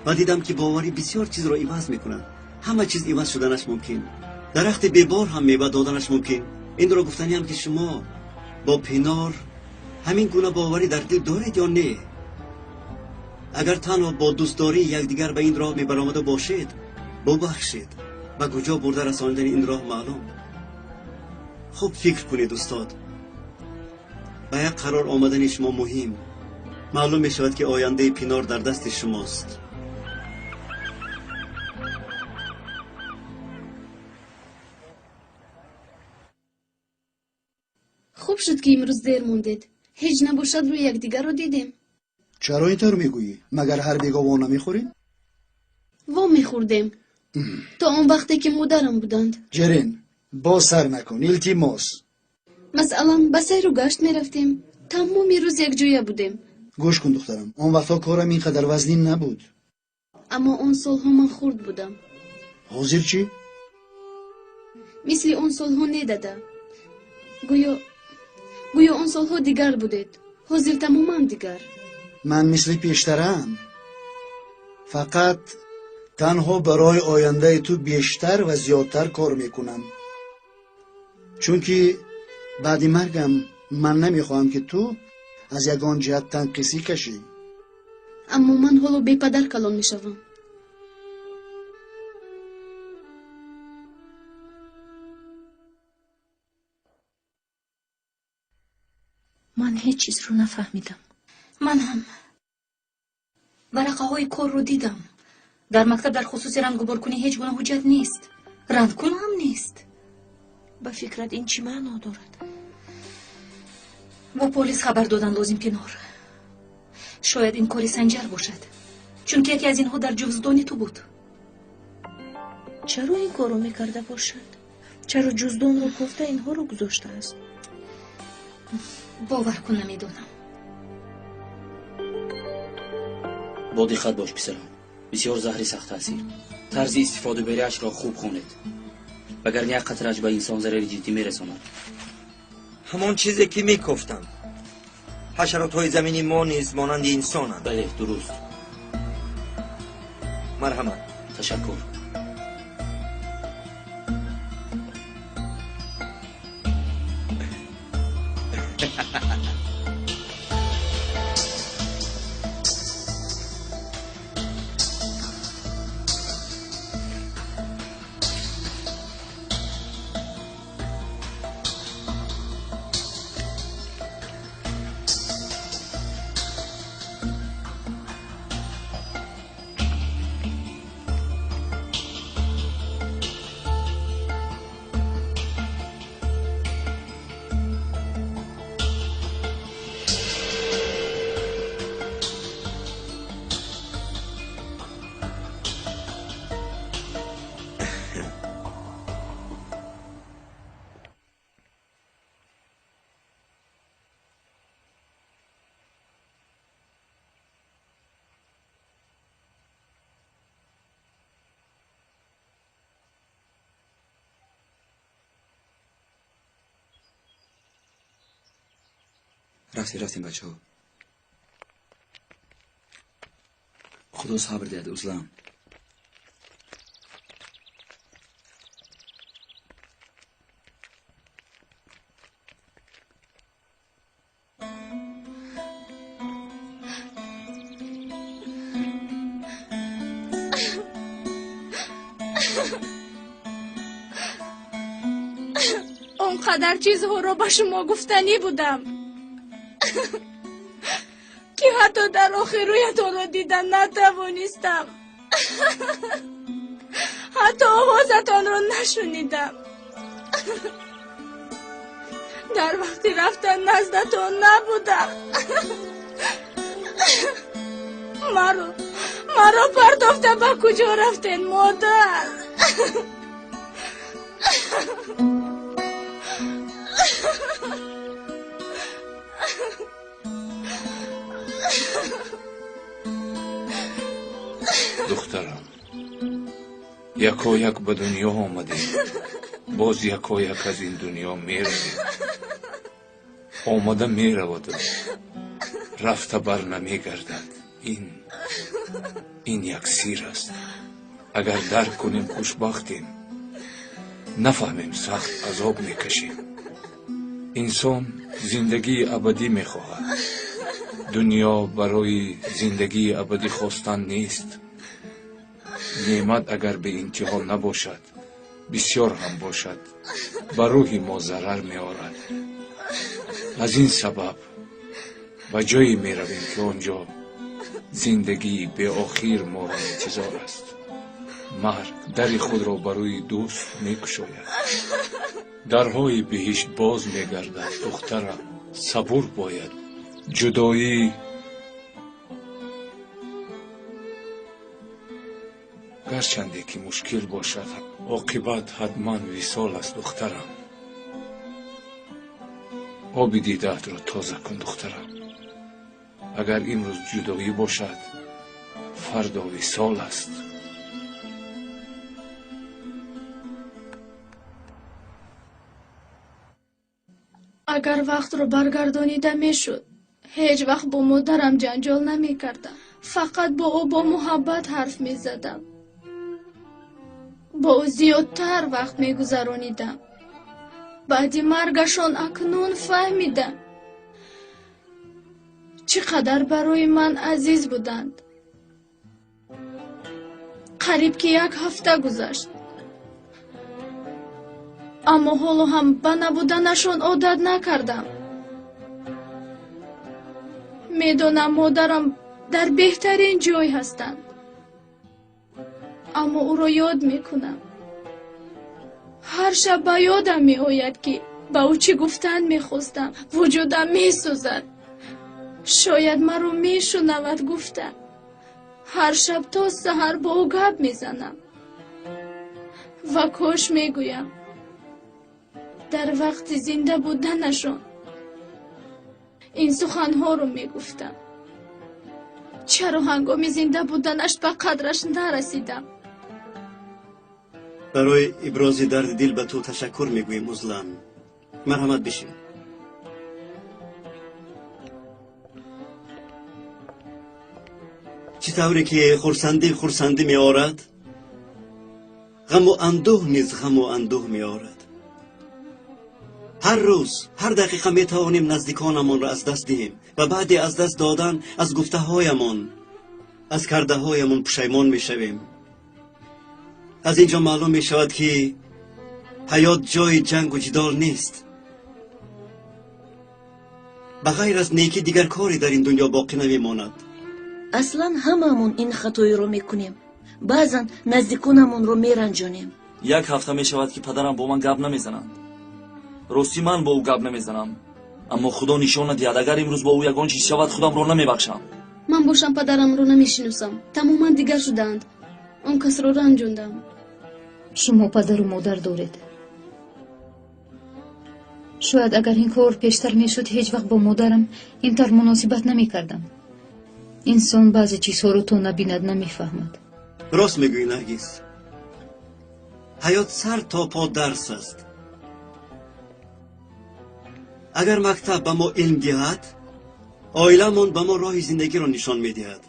ва дидам ки боварӣ бисёр чизро иваз мекунад. Ҳама чиз иваз шуданаш мумкин. Дарахти бебор ҳам мева доданаш мумкин. Инро гуфтаниам ки шумо бо Пинор ҳамин гуна боварӣ дар дил доред ё не? Агар танҳо бо дӯстдории якдигар ба ин роҳ мебаромада бошед, бубахшед, ба куҷо бурда расонидани ин роҳ маълум. Хуб фикр кунед, устод. Ба як қарор омадани шумо муҳим. Маълум мешавад ки ояндаи Пинор дар дасти шумост. Хуб шуд ки имрӯз дер мондед. Ҳеҷ набошад рӯи якдигарро дидем. Чаро ин тавр мегӯӣ? Магар ҳар бего во намехӯрем? Во мехӯрдем. То он вақте ки модарам буданд. Ҷерен, боз сар накун, илтимос. Масалан, ба сайру гашт мерафтем. Тамоми рӯз якҷоя будем. Гӯш кун, духтарам, он вақтҳо корам ин қадар вазнин набуд. Аммо он солҳо ман хурд будам. Ҳозир чӣ? Мисли он солҳо не, дада. Гӯё он солҳо дигар будед. Ҳозир тамоман дигар. Ман мисли пештараам. Фақат танҳо барои ояндаи ту бештар ва зиёдтар кор мекунам. Чунки баъди маргам ман намехоҳам ки ту аз ягон ҷиҳат танқисӣ кашӣ. Аммо ман ҳоло бепадар калон мешавам. Ман ҳеҷ чизро нафаҳмидам. Ман ҳам варақаҳои корро дидам. Дар мактаб дар хусуси рангуборкунӣ ҳеҷ гуна ҳуҷҷат нест. Рангкун ҳам нест. Ба фикрат ин чӣ маъно дорад? Бо полис хабар додан лозим, Пинор. Шояд ин кори Санҷар бошад, чунки яке аз инҳо дар ҷуздони ту буд. Чаро ин корро мекарда бошад? Чаро ҷуздонро кофта инҳоро гузоштааст? Бовар кун, намедонам. Бо диққат бош, писарам. Бисёр заҳри сахттаъсир. Тарзи истифодабариашро хуб хонед, вагарна як қатрааш ба инсон зарари ҷиддӣ мерасонад. Ҳамон чизе ки мекофтам. Ҳашаротҳои замини мо низ монанди инсонанд. Бале, дуруст. Марҳамат. Ташаккур. Рафтем бачаҳо. Худо сабр диҳад, узлам. Он қадар чизҳоро ба шумо гуфтанӣ будам, ки ҳатто дар охир рӯятонро дида натавонистам. Ҳатто овозатонро нашунидам. Дар вақти рафтан наздатон набудам. Маро партофта ба куҷо рафтен, модар? Духтарам, якояк ба дунё омадем, боз якояк аз ин дунё меравем. Омада мераваду рафта бар намегардад. Ин як сир аст. Агар дарк кунем, хушбахтем, нафаҳмем, сахт азоб мекашем. Инсон зиндагии абадӣ мехоҳад. Дунё барои зиндагии абадӣ хостан нест. Неъмат агар беинтиҳо набошад, бисёр ҳам бошад, ба рӯҳи мо зарар меорад. Аз ин сабаб ба ҷое меравем, ки он ҷо зиндагии беохир моро интизор аст. Марг дари худро ба рӯи дӯст мекушояд. Дарҳои биҳишт боз мегардад. Духтарам, сабур бояд. Ҷудоӣ гарчанде ки мушкил бошад, оқибат ҳатман висол аст. Духтарам, оби дидаатро тоза кун. Духтарам, агар имрӯз ҷудоӣ бошад, фардо висол аст. Агар вақтро баргардонида мешуд, ҳеҷ вақт бо модарам ҷанҷол намекардам. Фақат бо ӯ бо муҳаббат ҳарф мезадам. Бо ӯ зиёдтар вақт мегузаронидам. Баъди маргашон акнун фаҳмидам, чӣ қадар барои ман азиз буданд. Қариб ки як ҳафта гузашт, аммо ҳоло ҳам ба набуданашон одат накардам. Медонам, модарам дар беҳтарин ҷой ҳастанд, аммо ӯро ёд мекунам. Ҳар шаб ба ёдам меояд, ки ба ӯ чӣ гуфтан мехостам. Вуҷудам месӯзад. Шояд маро мешунавад гуфта. Ҳар шаб то саҳар бо ӯ гап мезанам ва кош мегӯям, дар вақти зинда буданашон ин суханҳоро мегуфтам. Чаро ҳангоми зинда буданаш ба қадраш нарасидам? Барои ибрози дарди дил ба ту ташаккур мегӯем, Узлан. Марҳамат, бишин. Чӣ тавре ки хурсандӣ хурсандӣ меорад, ғаму андӯҳ низ ғаму андӯҳ меорад. Ҳар рӯз, ҳар дақиқа метавонем наздиконамонро аз даст диҳем ва баъди аз даст додан аз гуфтаҳоямон, аз кардаҳоямон пушаймон мешавем. Аз ин ҷо маълум мешавад, ки ҳаёт ҷои ҷангу ҷидол нест. Ба ғайр аз некӣ дигар коре дар ин дунё боқӣ намемонад. Аслан ҳамаамон ин хатоиро мекунем. Баъзан наздиконамонро меранҷонем. Як ҳафта мешавад, ки падарам бо ман гап намезананд. Ростӣ, ман бо ӯ гап намезанам, аммо Худо нишон надиҳад, агар имрӯз бо ӯ ягон чиз шавад, худамро намебахшам. Ман бошам, падарамро намешиносам. Тамоман дигар шудаанд. Он касро ранҷондам. Шумо падару модар доред. Шояд агар ин кор пештар мешуд, ҳеҷ вақт бо модарам ин тавр муносибат намекардам. Инсон баъзе чизҳоро то набинад, намефаҳмад. Рост мегӯӣ, Наргиз. Ҳаёт сар то по дарс аст. Агар мактаб ба мо илм диҳад, оиламон ба мо роҳи зиндагиро нишон медиҳад.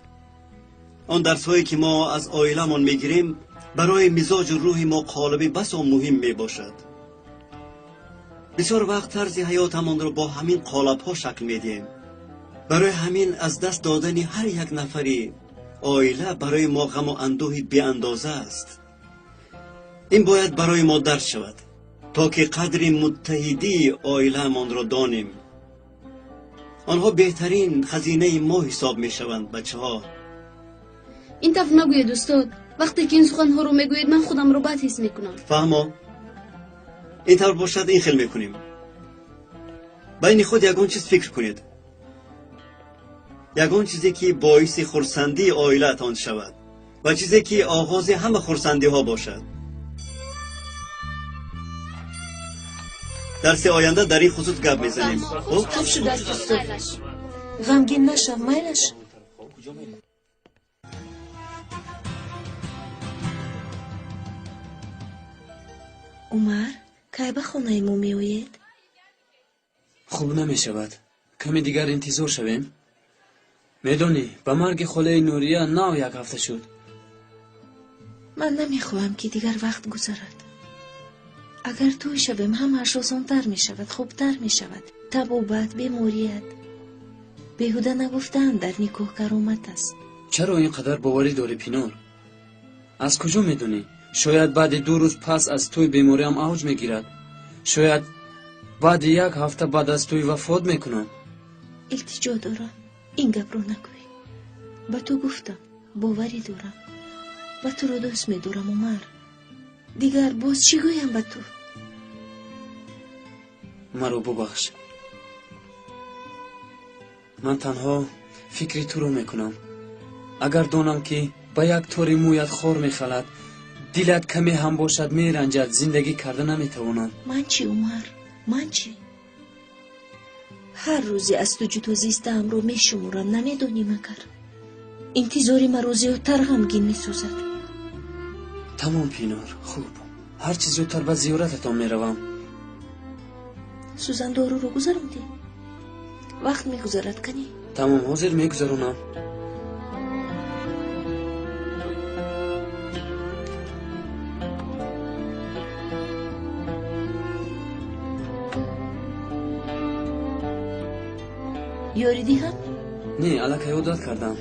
Он дарсҳое, ки мо аз оиламон мегирем, барои мизоҷу рӯҳи мо қолаби басо муҳим мебошад. Бисёр вақт тарзи ҳаётамонро бо ҳамин қолабҳо шакл медиҳем. Барои ҳамин аз даст додани ҳар як нафари оила барои мо ғаму андӯҳи беандоза аст. Ин бояд барои мо дарс шавад, то ки қадри муттаҳидии оилаамонро донем. Онҳо беҳтарин хазинаи мо ҳисоб мешаванд, бачаҳо. Ин тавр нагӯед, устод. Вақте ки ин суханҳоро мегӯед, ман худамро бад ҳис мекунам. Фаҳмо, ин тавр бошад, ин хел мекунем. Байни худ ягон чиз фикр кунед, ягон чизе ки боиси хурсандии оилаатон шавад ва чизе ки оғози ҳама хурсандиҳо бошад. Дарси оянда дар ин хусус гап мезанем. Хуб шудааст, устод. Ғамгин нашав, майлаш. Умар, кай ба хонаи мо меоед? Хуб намешавад. Каме дигар интизор шавем. Медонӣ, ба марги холаи Нурия нав як ҳафта шуд. Ман намехоҳам, ки дигар вақт гузарад. Агар тӯй шавем, ҳамааш осонтар мешавад, хубтар мешавад. Табобат, беморият. Беҳуда нагуфтаанд, дар никоҳ каромат аст. Чаро ин қадар боварӣ дорӣ, Пинор? Аз куҷо медонӣ? Шояд баъди 2 рӯз пас аз тӯй бемориам авҷ мегирад. Шояд баъди як ҳафта баъд аз тӯй вафот мекунам. Илтиҷо дорам, ин гапро нагӯй. Ба ту гуфтам, боварӣ дорам. Ба туро дӯст медорам, Умар. Дигар боз чӣ гӯям ба ту? Маро бубахш. Ман танҳо фикри туро мекунам. Агар донам, ки ба як тори мӯят хор мехалад, дилат каме ҳам бошад меранҷад, зиндагӣ карда наметавонам. Ман чӣ, Умар? Ман чӣ? Ҳар рӯзе аз ту ҷудо зистаамро мешуморам, намедонӣ магар? Интизори маро зиёдтар ғамгин месозад. Тамом, Пинор, хуб. Ҳарчи зудтар ба зиёрататон меравам. Сӯзандоруро гузарондӣ? Вақт мегузарад, канӣ? Тамом, ҳозир мегузаронам. Ёрӣ диҳам? Не, аллакай одат кардам.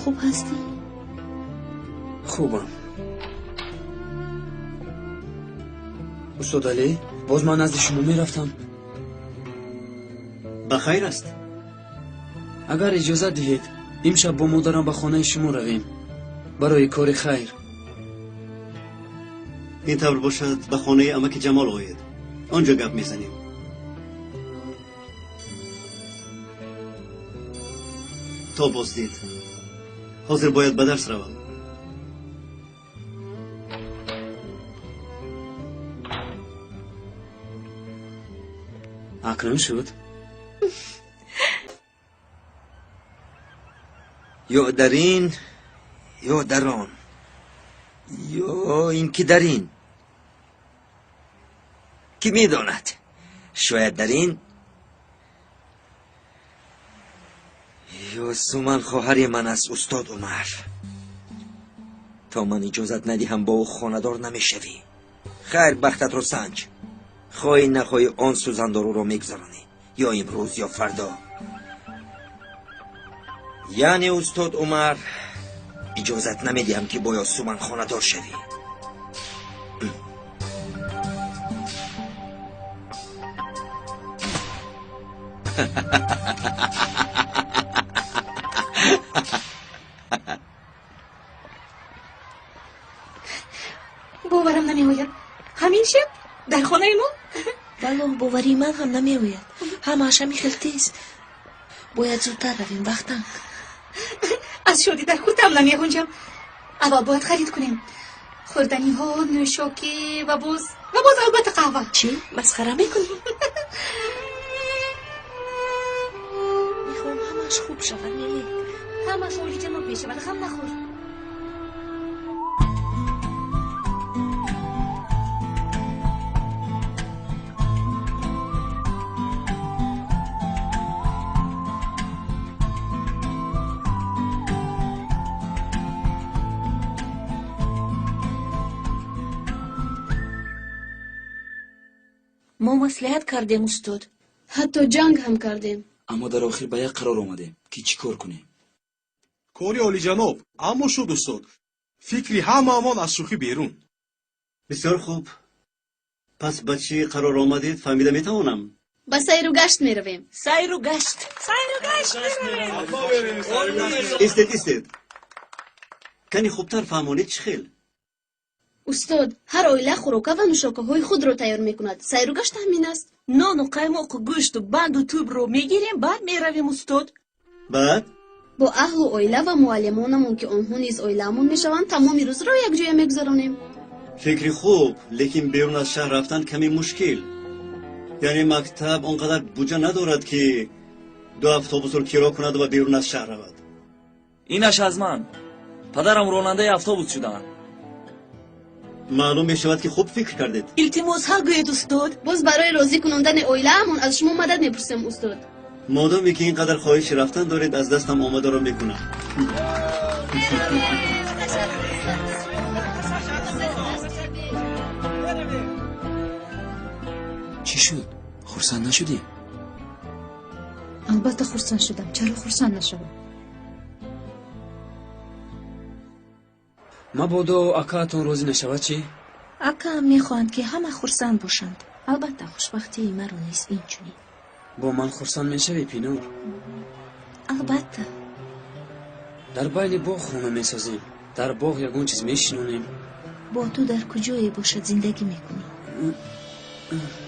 Хуб ҳастӣ? Хубам. Устод Алӣ, боз ман назди шумо мерафтам. Ба хайр аст? Агар иҷозат диҳед, имшаб бо модарам ба хонаи шумо равем барои кори хайр. Ин тавр бошад, ба хонаи амаки Ҷамол оед. Он ҷо гап мезанем. То боздид. Ҳозир бояд ба дарс равам. Акнун шуд. Ё дар ин, ё дар он, ё ин ки дар ин. Кӣ медонад, шояд дар ин ё Суман хоҳари ман аст, устод Умар. То ман иҷозат надиҳам, бо ӯ хонадор намешавӣ. Хайр, бахтатро санҷ. Хоҳӣ нахоҳӣ, он сӯзандоруро мегузаронӣ, ё имрӯз, ё фардо. Яъне, устод Умар, иҷозат намедиҳам, ки бо Ёсуман хонадор шавӣ. Боварам намеояд. Ҳамин шаб дар хонаи мо? Валлоҳ, боварии ман ҳам намеояд. Ҳамааш ҳамин хел тез. Бояд зудтар равем, вақт танг. Аз шодӣ дар куртам намеғунҷам. Аввал бояд харид кунем. Хӯрданиҳо, нӯшокӣ ва боз албатта қаҳва. Чӣ? Масхара мекунӣ? Мехоҳам ҳамааш хуб шавад, Мелек. Ҳамааш олиҷаноб мешавад, ғам нахӯр. Мо маслиҳат кардем, устод. Ҳатто ҷанг ҳам кардем. Аммо дар охир ба як қарор омадем, ки чӣ кор кунем. Кори олиҷаноб, аммо шуд, устод. Фикри ҳамаамон аз шӯхӣ берун. Бисёр хуб. Пас ба чӣ қарор омадед, фаҳмида метавонам? Ба сайру гашт меравем. Сайру гашт. Сайру гашт меравем. Истед, истед. Кани хубтар фаҳмонед, чӣ хел? Устод, ҳар оила хӯрока ва нӯшокаҳои худро тайёр мекунад. Сайру гашт ҳамин аст. Нону қаймоқу гӯшту банду тӯбро мегирем, баъд меравем, устод. Баъд? Бо аҳлу оила ва муаллимонамон, ки онҳо низ оилаамон мешаванд, тамоми рӯзро якҷоя мегузаронем. Фикри хуб, лекин берун аз шаҳр рафтан каме мушкил. Яъне мактаб он қадар буҷа надорад, ки ду автобусро киро кунад ва берун аз шаҳр равад. Инаш аз ман. Падарам ронандаи автобус шудаанд. Маълум мешавад, ки хуб фикр кардед. Илтимос, ҳа гӯед, устод. Боз барои розӣ кунондани оилаамон аз шумо мадад мепурсем, устод. Модоме ки ин қадар хоҳиши рафтан доред, аз дастам омадаро мекунам. Чӣ шуд? Хурсанд нашудӣ? Албатта хурсанд шудам. Чаро хурсанд нашавам? Мабодо акаатон розӣ нашавад, чӣ? Акаам мехоҳанд, ки ҳама хурсанд бошанд. Албатта, хушбахтии маро низ инчунин. Бо ман хурсанд мешавӣ, Пинур? Албатта. Дар байни боғ хона месозем. Дар боғ ягон чиз мешинонем. Бо ту дар куҷое бошад зиндагӣ мекунӣ?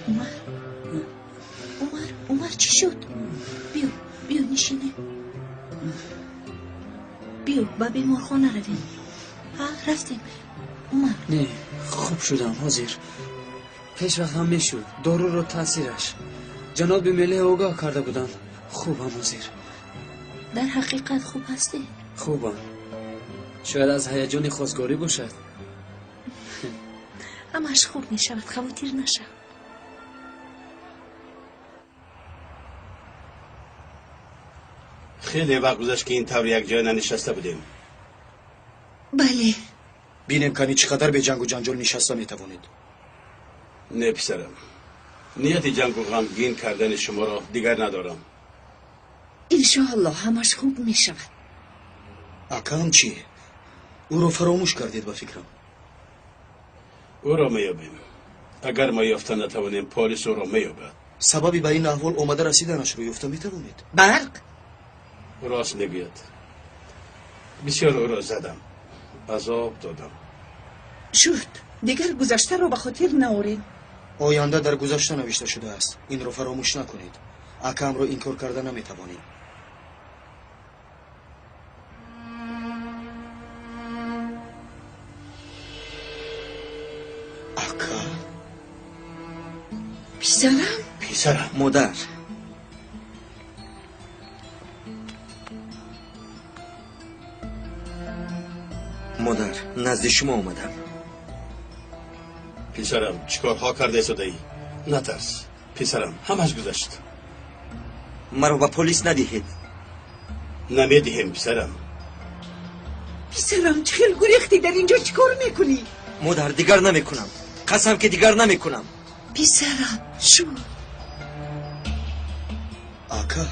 Умар, Умар, Умар, чӣ шуд? Биё, биё, нишинем. Биё, ба беморхона равем. Ҳа, рафтем. Умар. Не, хуб шудам ҳозир. Пеш вақт ҳам мешуд. Доруро таъсираш. Ҷаноби Меле огаҳ карда буданд. Хубам ҳозир. Дар ҳақиқат хуб ҳастӣ? Хубам. Шояд аз ҳаяҷони хостгорӣ бошад. Ҳамааш хуб мешавад, хавотир нашав. Хеле вақт гузашт, ки ин тавр якҷоя нанишаста будем. Бале. Бинем, кани чӣ қадар бе ҷангу ҷанҷол нишаста метавонед. Не, писарам, нияти ҷангу ғамгин кардани шуморо дигар надорам. Иншоаллоҳ ҳамаш хуб мешавад. Акаам чӣ? Ӯро фаромӯш кардед, ба фикрам. Ӯро меёбем. Агар мо ёфта натавонем, полис ӯро меёбад. Сабаби ба ин аҳвол омада расиданашро ёфта метавонед? Барқ? Рост мегӯяд. Бисёр ӯро задам, азоб додам. Шуд, дигар гузаштаро ба хотир наорем. Оянда дар гузашта навишта шудааст. Инро фаромӯш накунед. Акаамро инкор карда наметавонем. Ака? Писарам? Писарам. Модар. Модар, назди шумо омадам. Писарам, чӣ корҳо карда истодаӣ? Натарс, писарам, ҳамаш гузашт. Маро ба полис надиҳед. Намедиҳем, писарам. Писарам, чӣ хел гурехтӣ? Дар инҷо чӣ кор мекунӣ? Модар, дигар намекунам. Қасам, ки дигар намекунам. Писарам, шуд. Ака.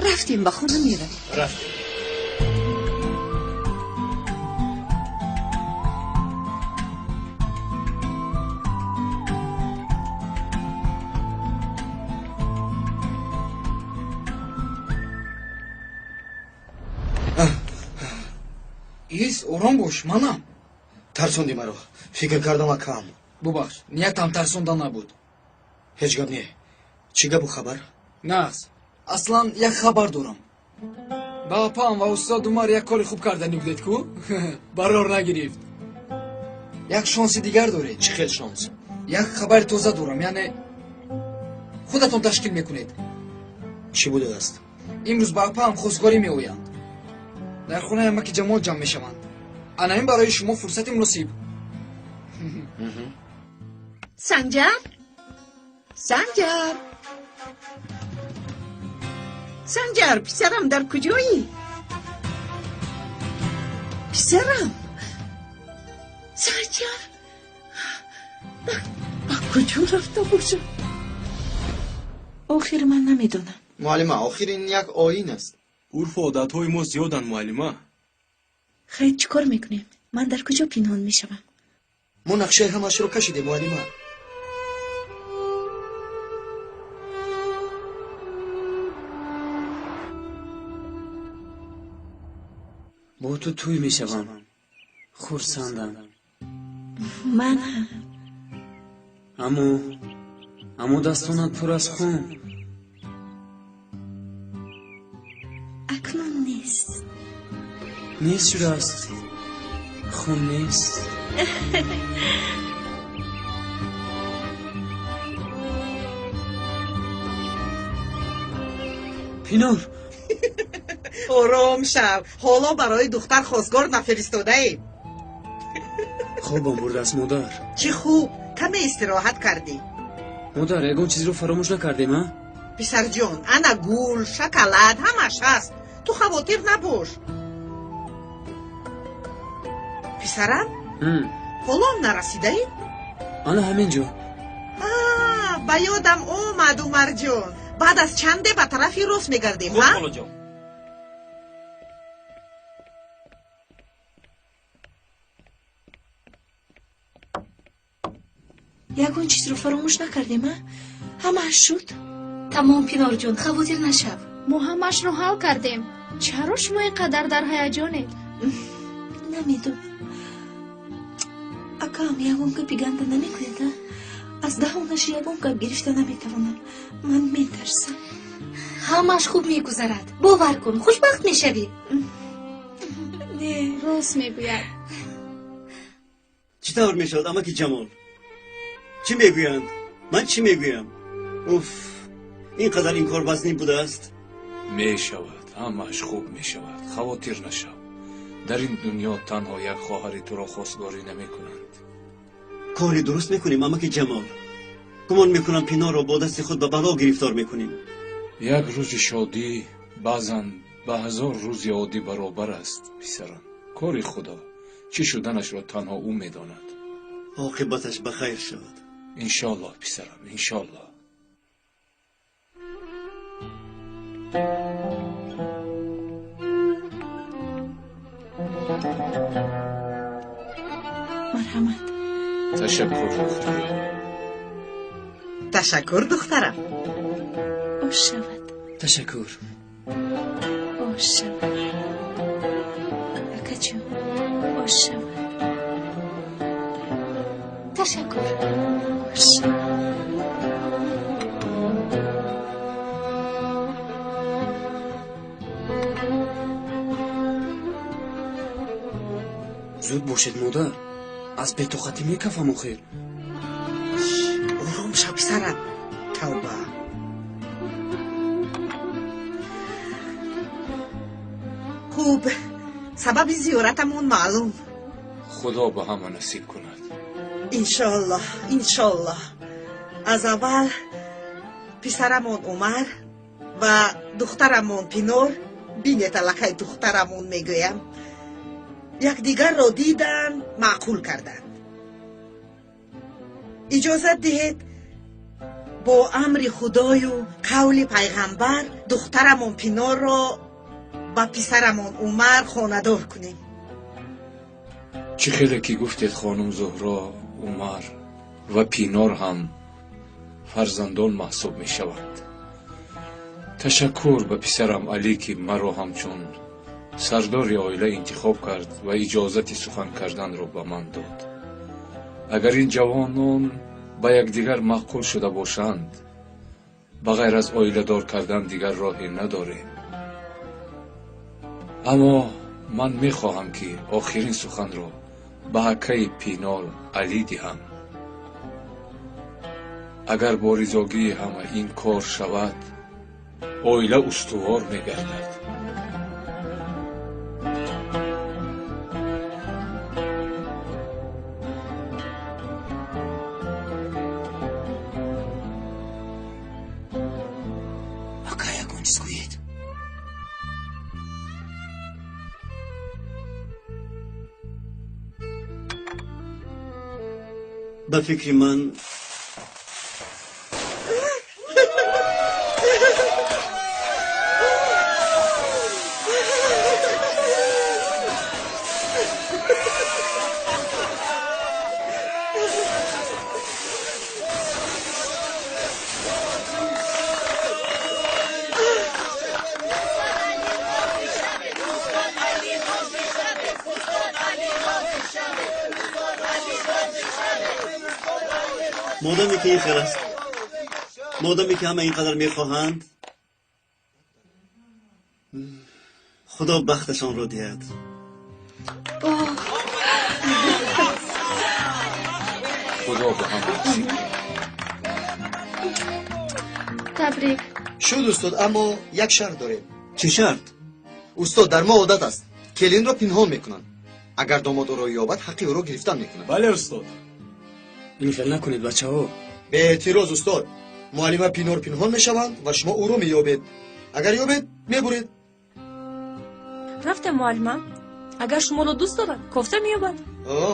Рафтем, ба хона меравем. Рафтем. Ис, ором бош, манам. Тарсонди маро. Фикр кардам, акаам. Бубахш, ниятам тарсондан набуд. Ҳеҷ гап не. Чӣ гапу хабар? Нағз. Аслан як хабар дорам. Ба апаам ва устод Умар як кори хуб карданӣ будед ку? Барор нагирифт. Як шонси дигар доред. Чӣ хел шонс? Як хабари тоза дорам, яъне худатон ташкил мекунед. Чӣ будааст? Имрӯз ба апаам хостгорӣ меоянд. Дар хонаи амаки Ҷамол ҷамъ мешаванд. Ана ин барои шумо фурсати муносиб. Санҷар? Санҷар? Санҷар, писарам, дар куҷоӣ? Писарам, Санҷар ба куҷо рафта бошад? Охир ман намедонам. Муаллима, охир ин як оин аст. Урфу одатҳои мо зиёданд, муаллима. Хайр, чӣ кор мекунем? Ман дар куҷо пинҳон мешавам? Мо нақшаи ҳамаашро кашидем, муаллима. Бо ту тӯй мешавам. Хурсандам. Ман ҳам. Аммо дастонат пур аз хун. Акнун нест. Нест шудааст. Хун нест. Пинор! Ором шав. Ҳоло барои духтар хостгор нафиристодаем. Хобам бурдааст, модар. Чӣ хуб, каме истироҳат кардӣ. Модар, ягон чизро фаромӯш накардем, а? Писарҷон, ана гул, шоколад, ҳамаш ҳаст. Ту хавотир набош. Писарам, ҳоло нарасидаем? Ана ҳамин ҷо. Ба ёдам омад, Умарҷон. Баъд аз чанде ба тарафи рост мегардем, ҳа? Холаҷон. Ягон чизро фаромӯш накардем, а? Ҳамааш шуд? Тамом, Пинорҷон, хавотир нашав. Мо ҳамаашро ҳал кардем. Чаро шумо ин қадар дар ҳаяҷонед? Намедонам. Акаам ягон гапи ганда намегӯяд, а? Аз даҳонаш ягон гап гирифта наметавонам. Ман метарсам. Ҳамааш хуб мегузарад. Бовар кун, хушбахт мешавӣ. Не, рост мегӯяд. Чӣ тавр мешавад, амаки Ҷамол? Чӣ мегӯянд? Ман чӣ мегӯям? Уф, ин қадар ин кор вазнин будааст. Мешавад, ҳамааш хуб мешавад. Хавотир нашав. Дар ин дунё танҳо як хоҳари туро хостгорӣ намекунанд. Кори дуруст мекунем, амаки Ҷамол. Гумон мекунам Пинорро бо дасти худ ба бало гирифтор мекунем. Як рӯзи шодӣ баъзан ба ҳазор рӯзи оддӣ баробар аст, писарам. Кори Худо, чӣ шуданашро танҳо ӯ медонад. Оқибаташ ба хайр шавад. Иншоаллоҳ, писарам, иншоаллоҳ. Марҳамат. Ташаккур, духтарам. Ташаккур, духтарам. Ош шавад. Ташаккур. Ош шавад. Акаҷон, ош шавад. Ташаккур. Ош шавад. Зуд бошед, модар. Аз бетоқатӣ мекафам охир. Ором шав, писарам. Тавба. Хуб, сабаби зиёратамон маълум. Худо ба ҳама насиб кунад. Иншоаллоҳ, иншоаллоҳ. Аз аввал писарамон Умар ва духтарамон Пинор, бинед аллакай духтарамон мегӯям, якдигарро диданд, маъқул карданд. Иҷозат диҳед бо амри Худою қавли пайғамбар духтарамон Пинорро ба писарамон Умар хонадор кунем. Чӣ хеле ки гуфтед, хонум Зуҳро, Умар ва Пинор ҳам фарзандон маҳсуб мешаванд. Ташаккур ба писарам Алӣ, ки маро ҳамчун сардори оила интихоб кард ва иҷозати сухан карданро ба ман дод. Агар ин ҷавонон ба якдигар маъқул шуда бошанд, ба ғайр аз оиладор кардан дигар роҳе надорем. Аммо ман мехоҳам, ки охирин суханро ба акаи Пинор Алӣ диҳам. Агар бо ризогии ҳама ин кор шавад, оила устувор мегардад. Ака, ягон чиз гӯед. Ба фикри ман модаме ки ин хел аст, модаме ки ҳама ин қадар мехоҳанд, худо бахташонро диҳад. Худо ба ҳам насиб. Табрик. Шуд устод, аммо як шарт дорем. Чӣ шарт? Устод, дар мо одат аст, келинро пинҳон мекунанд. Агар домод ӯро ёбад, ҳаққи ӯро гирифтан мекунанд. Бале устод. Ин хел накунед бачаҳо. Беэътироз устод. Муаллима Пинор пинҳон мешаванд ва шумо ӯро меёбед. Агар ёбед, мебуред. Рафтем муаллима. Агар шуморо дӯст дорад, кофта меёбад.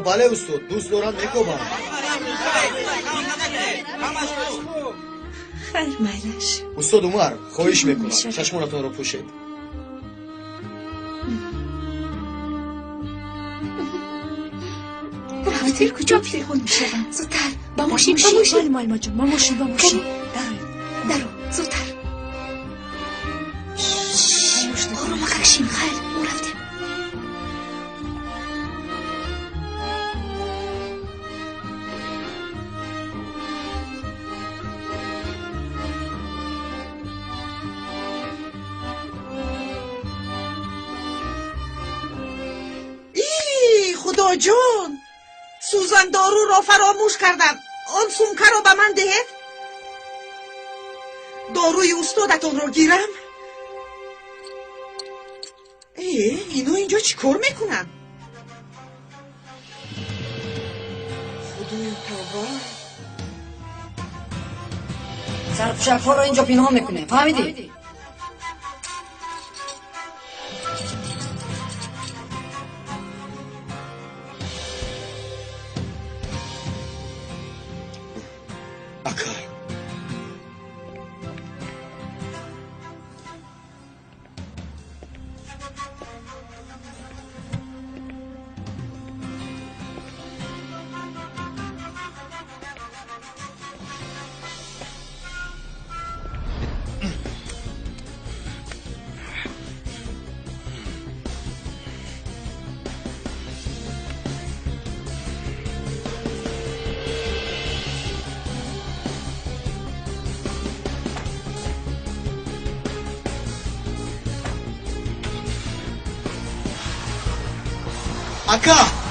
Бале устод, дӯст дорад, мекобам. Хайр, майлаш. Устод Умар, хоҳиш мекунам, чашмонатонро пӯшед. Рафтем, куҷо пинҳон мешаванд? Зудтар, ба мошин, ба мошин. Бале муаллимаҷон, ба мошин, ба мошин. Даро, зудтар. Оромакак шин, хайр, мо рафтем. Худоҷон, сӯзандоруро фаромӯш кардам. Он сумкаро ба ман диҳед. Доруи устодатонро гирам. Ино инҷо чӣ кор мекунанд? Худоё тавба. Сарпӯшакҳоро инҷо пинҳон мекунем, фаҳмидӣ? Ака!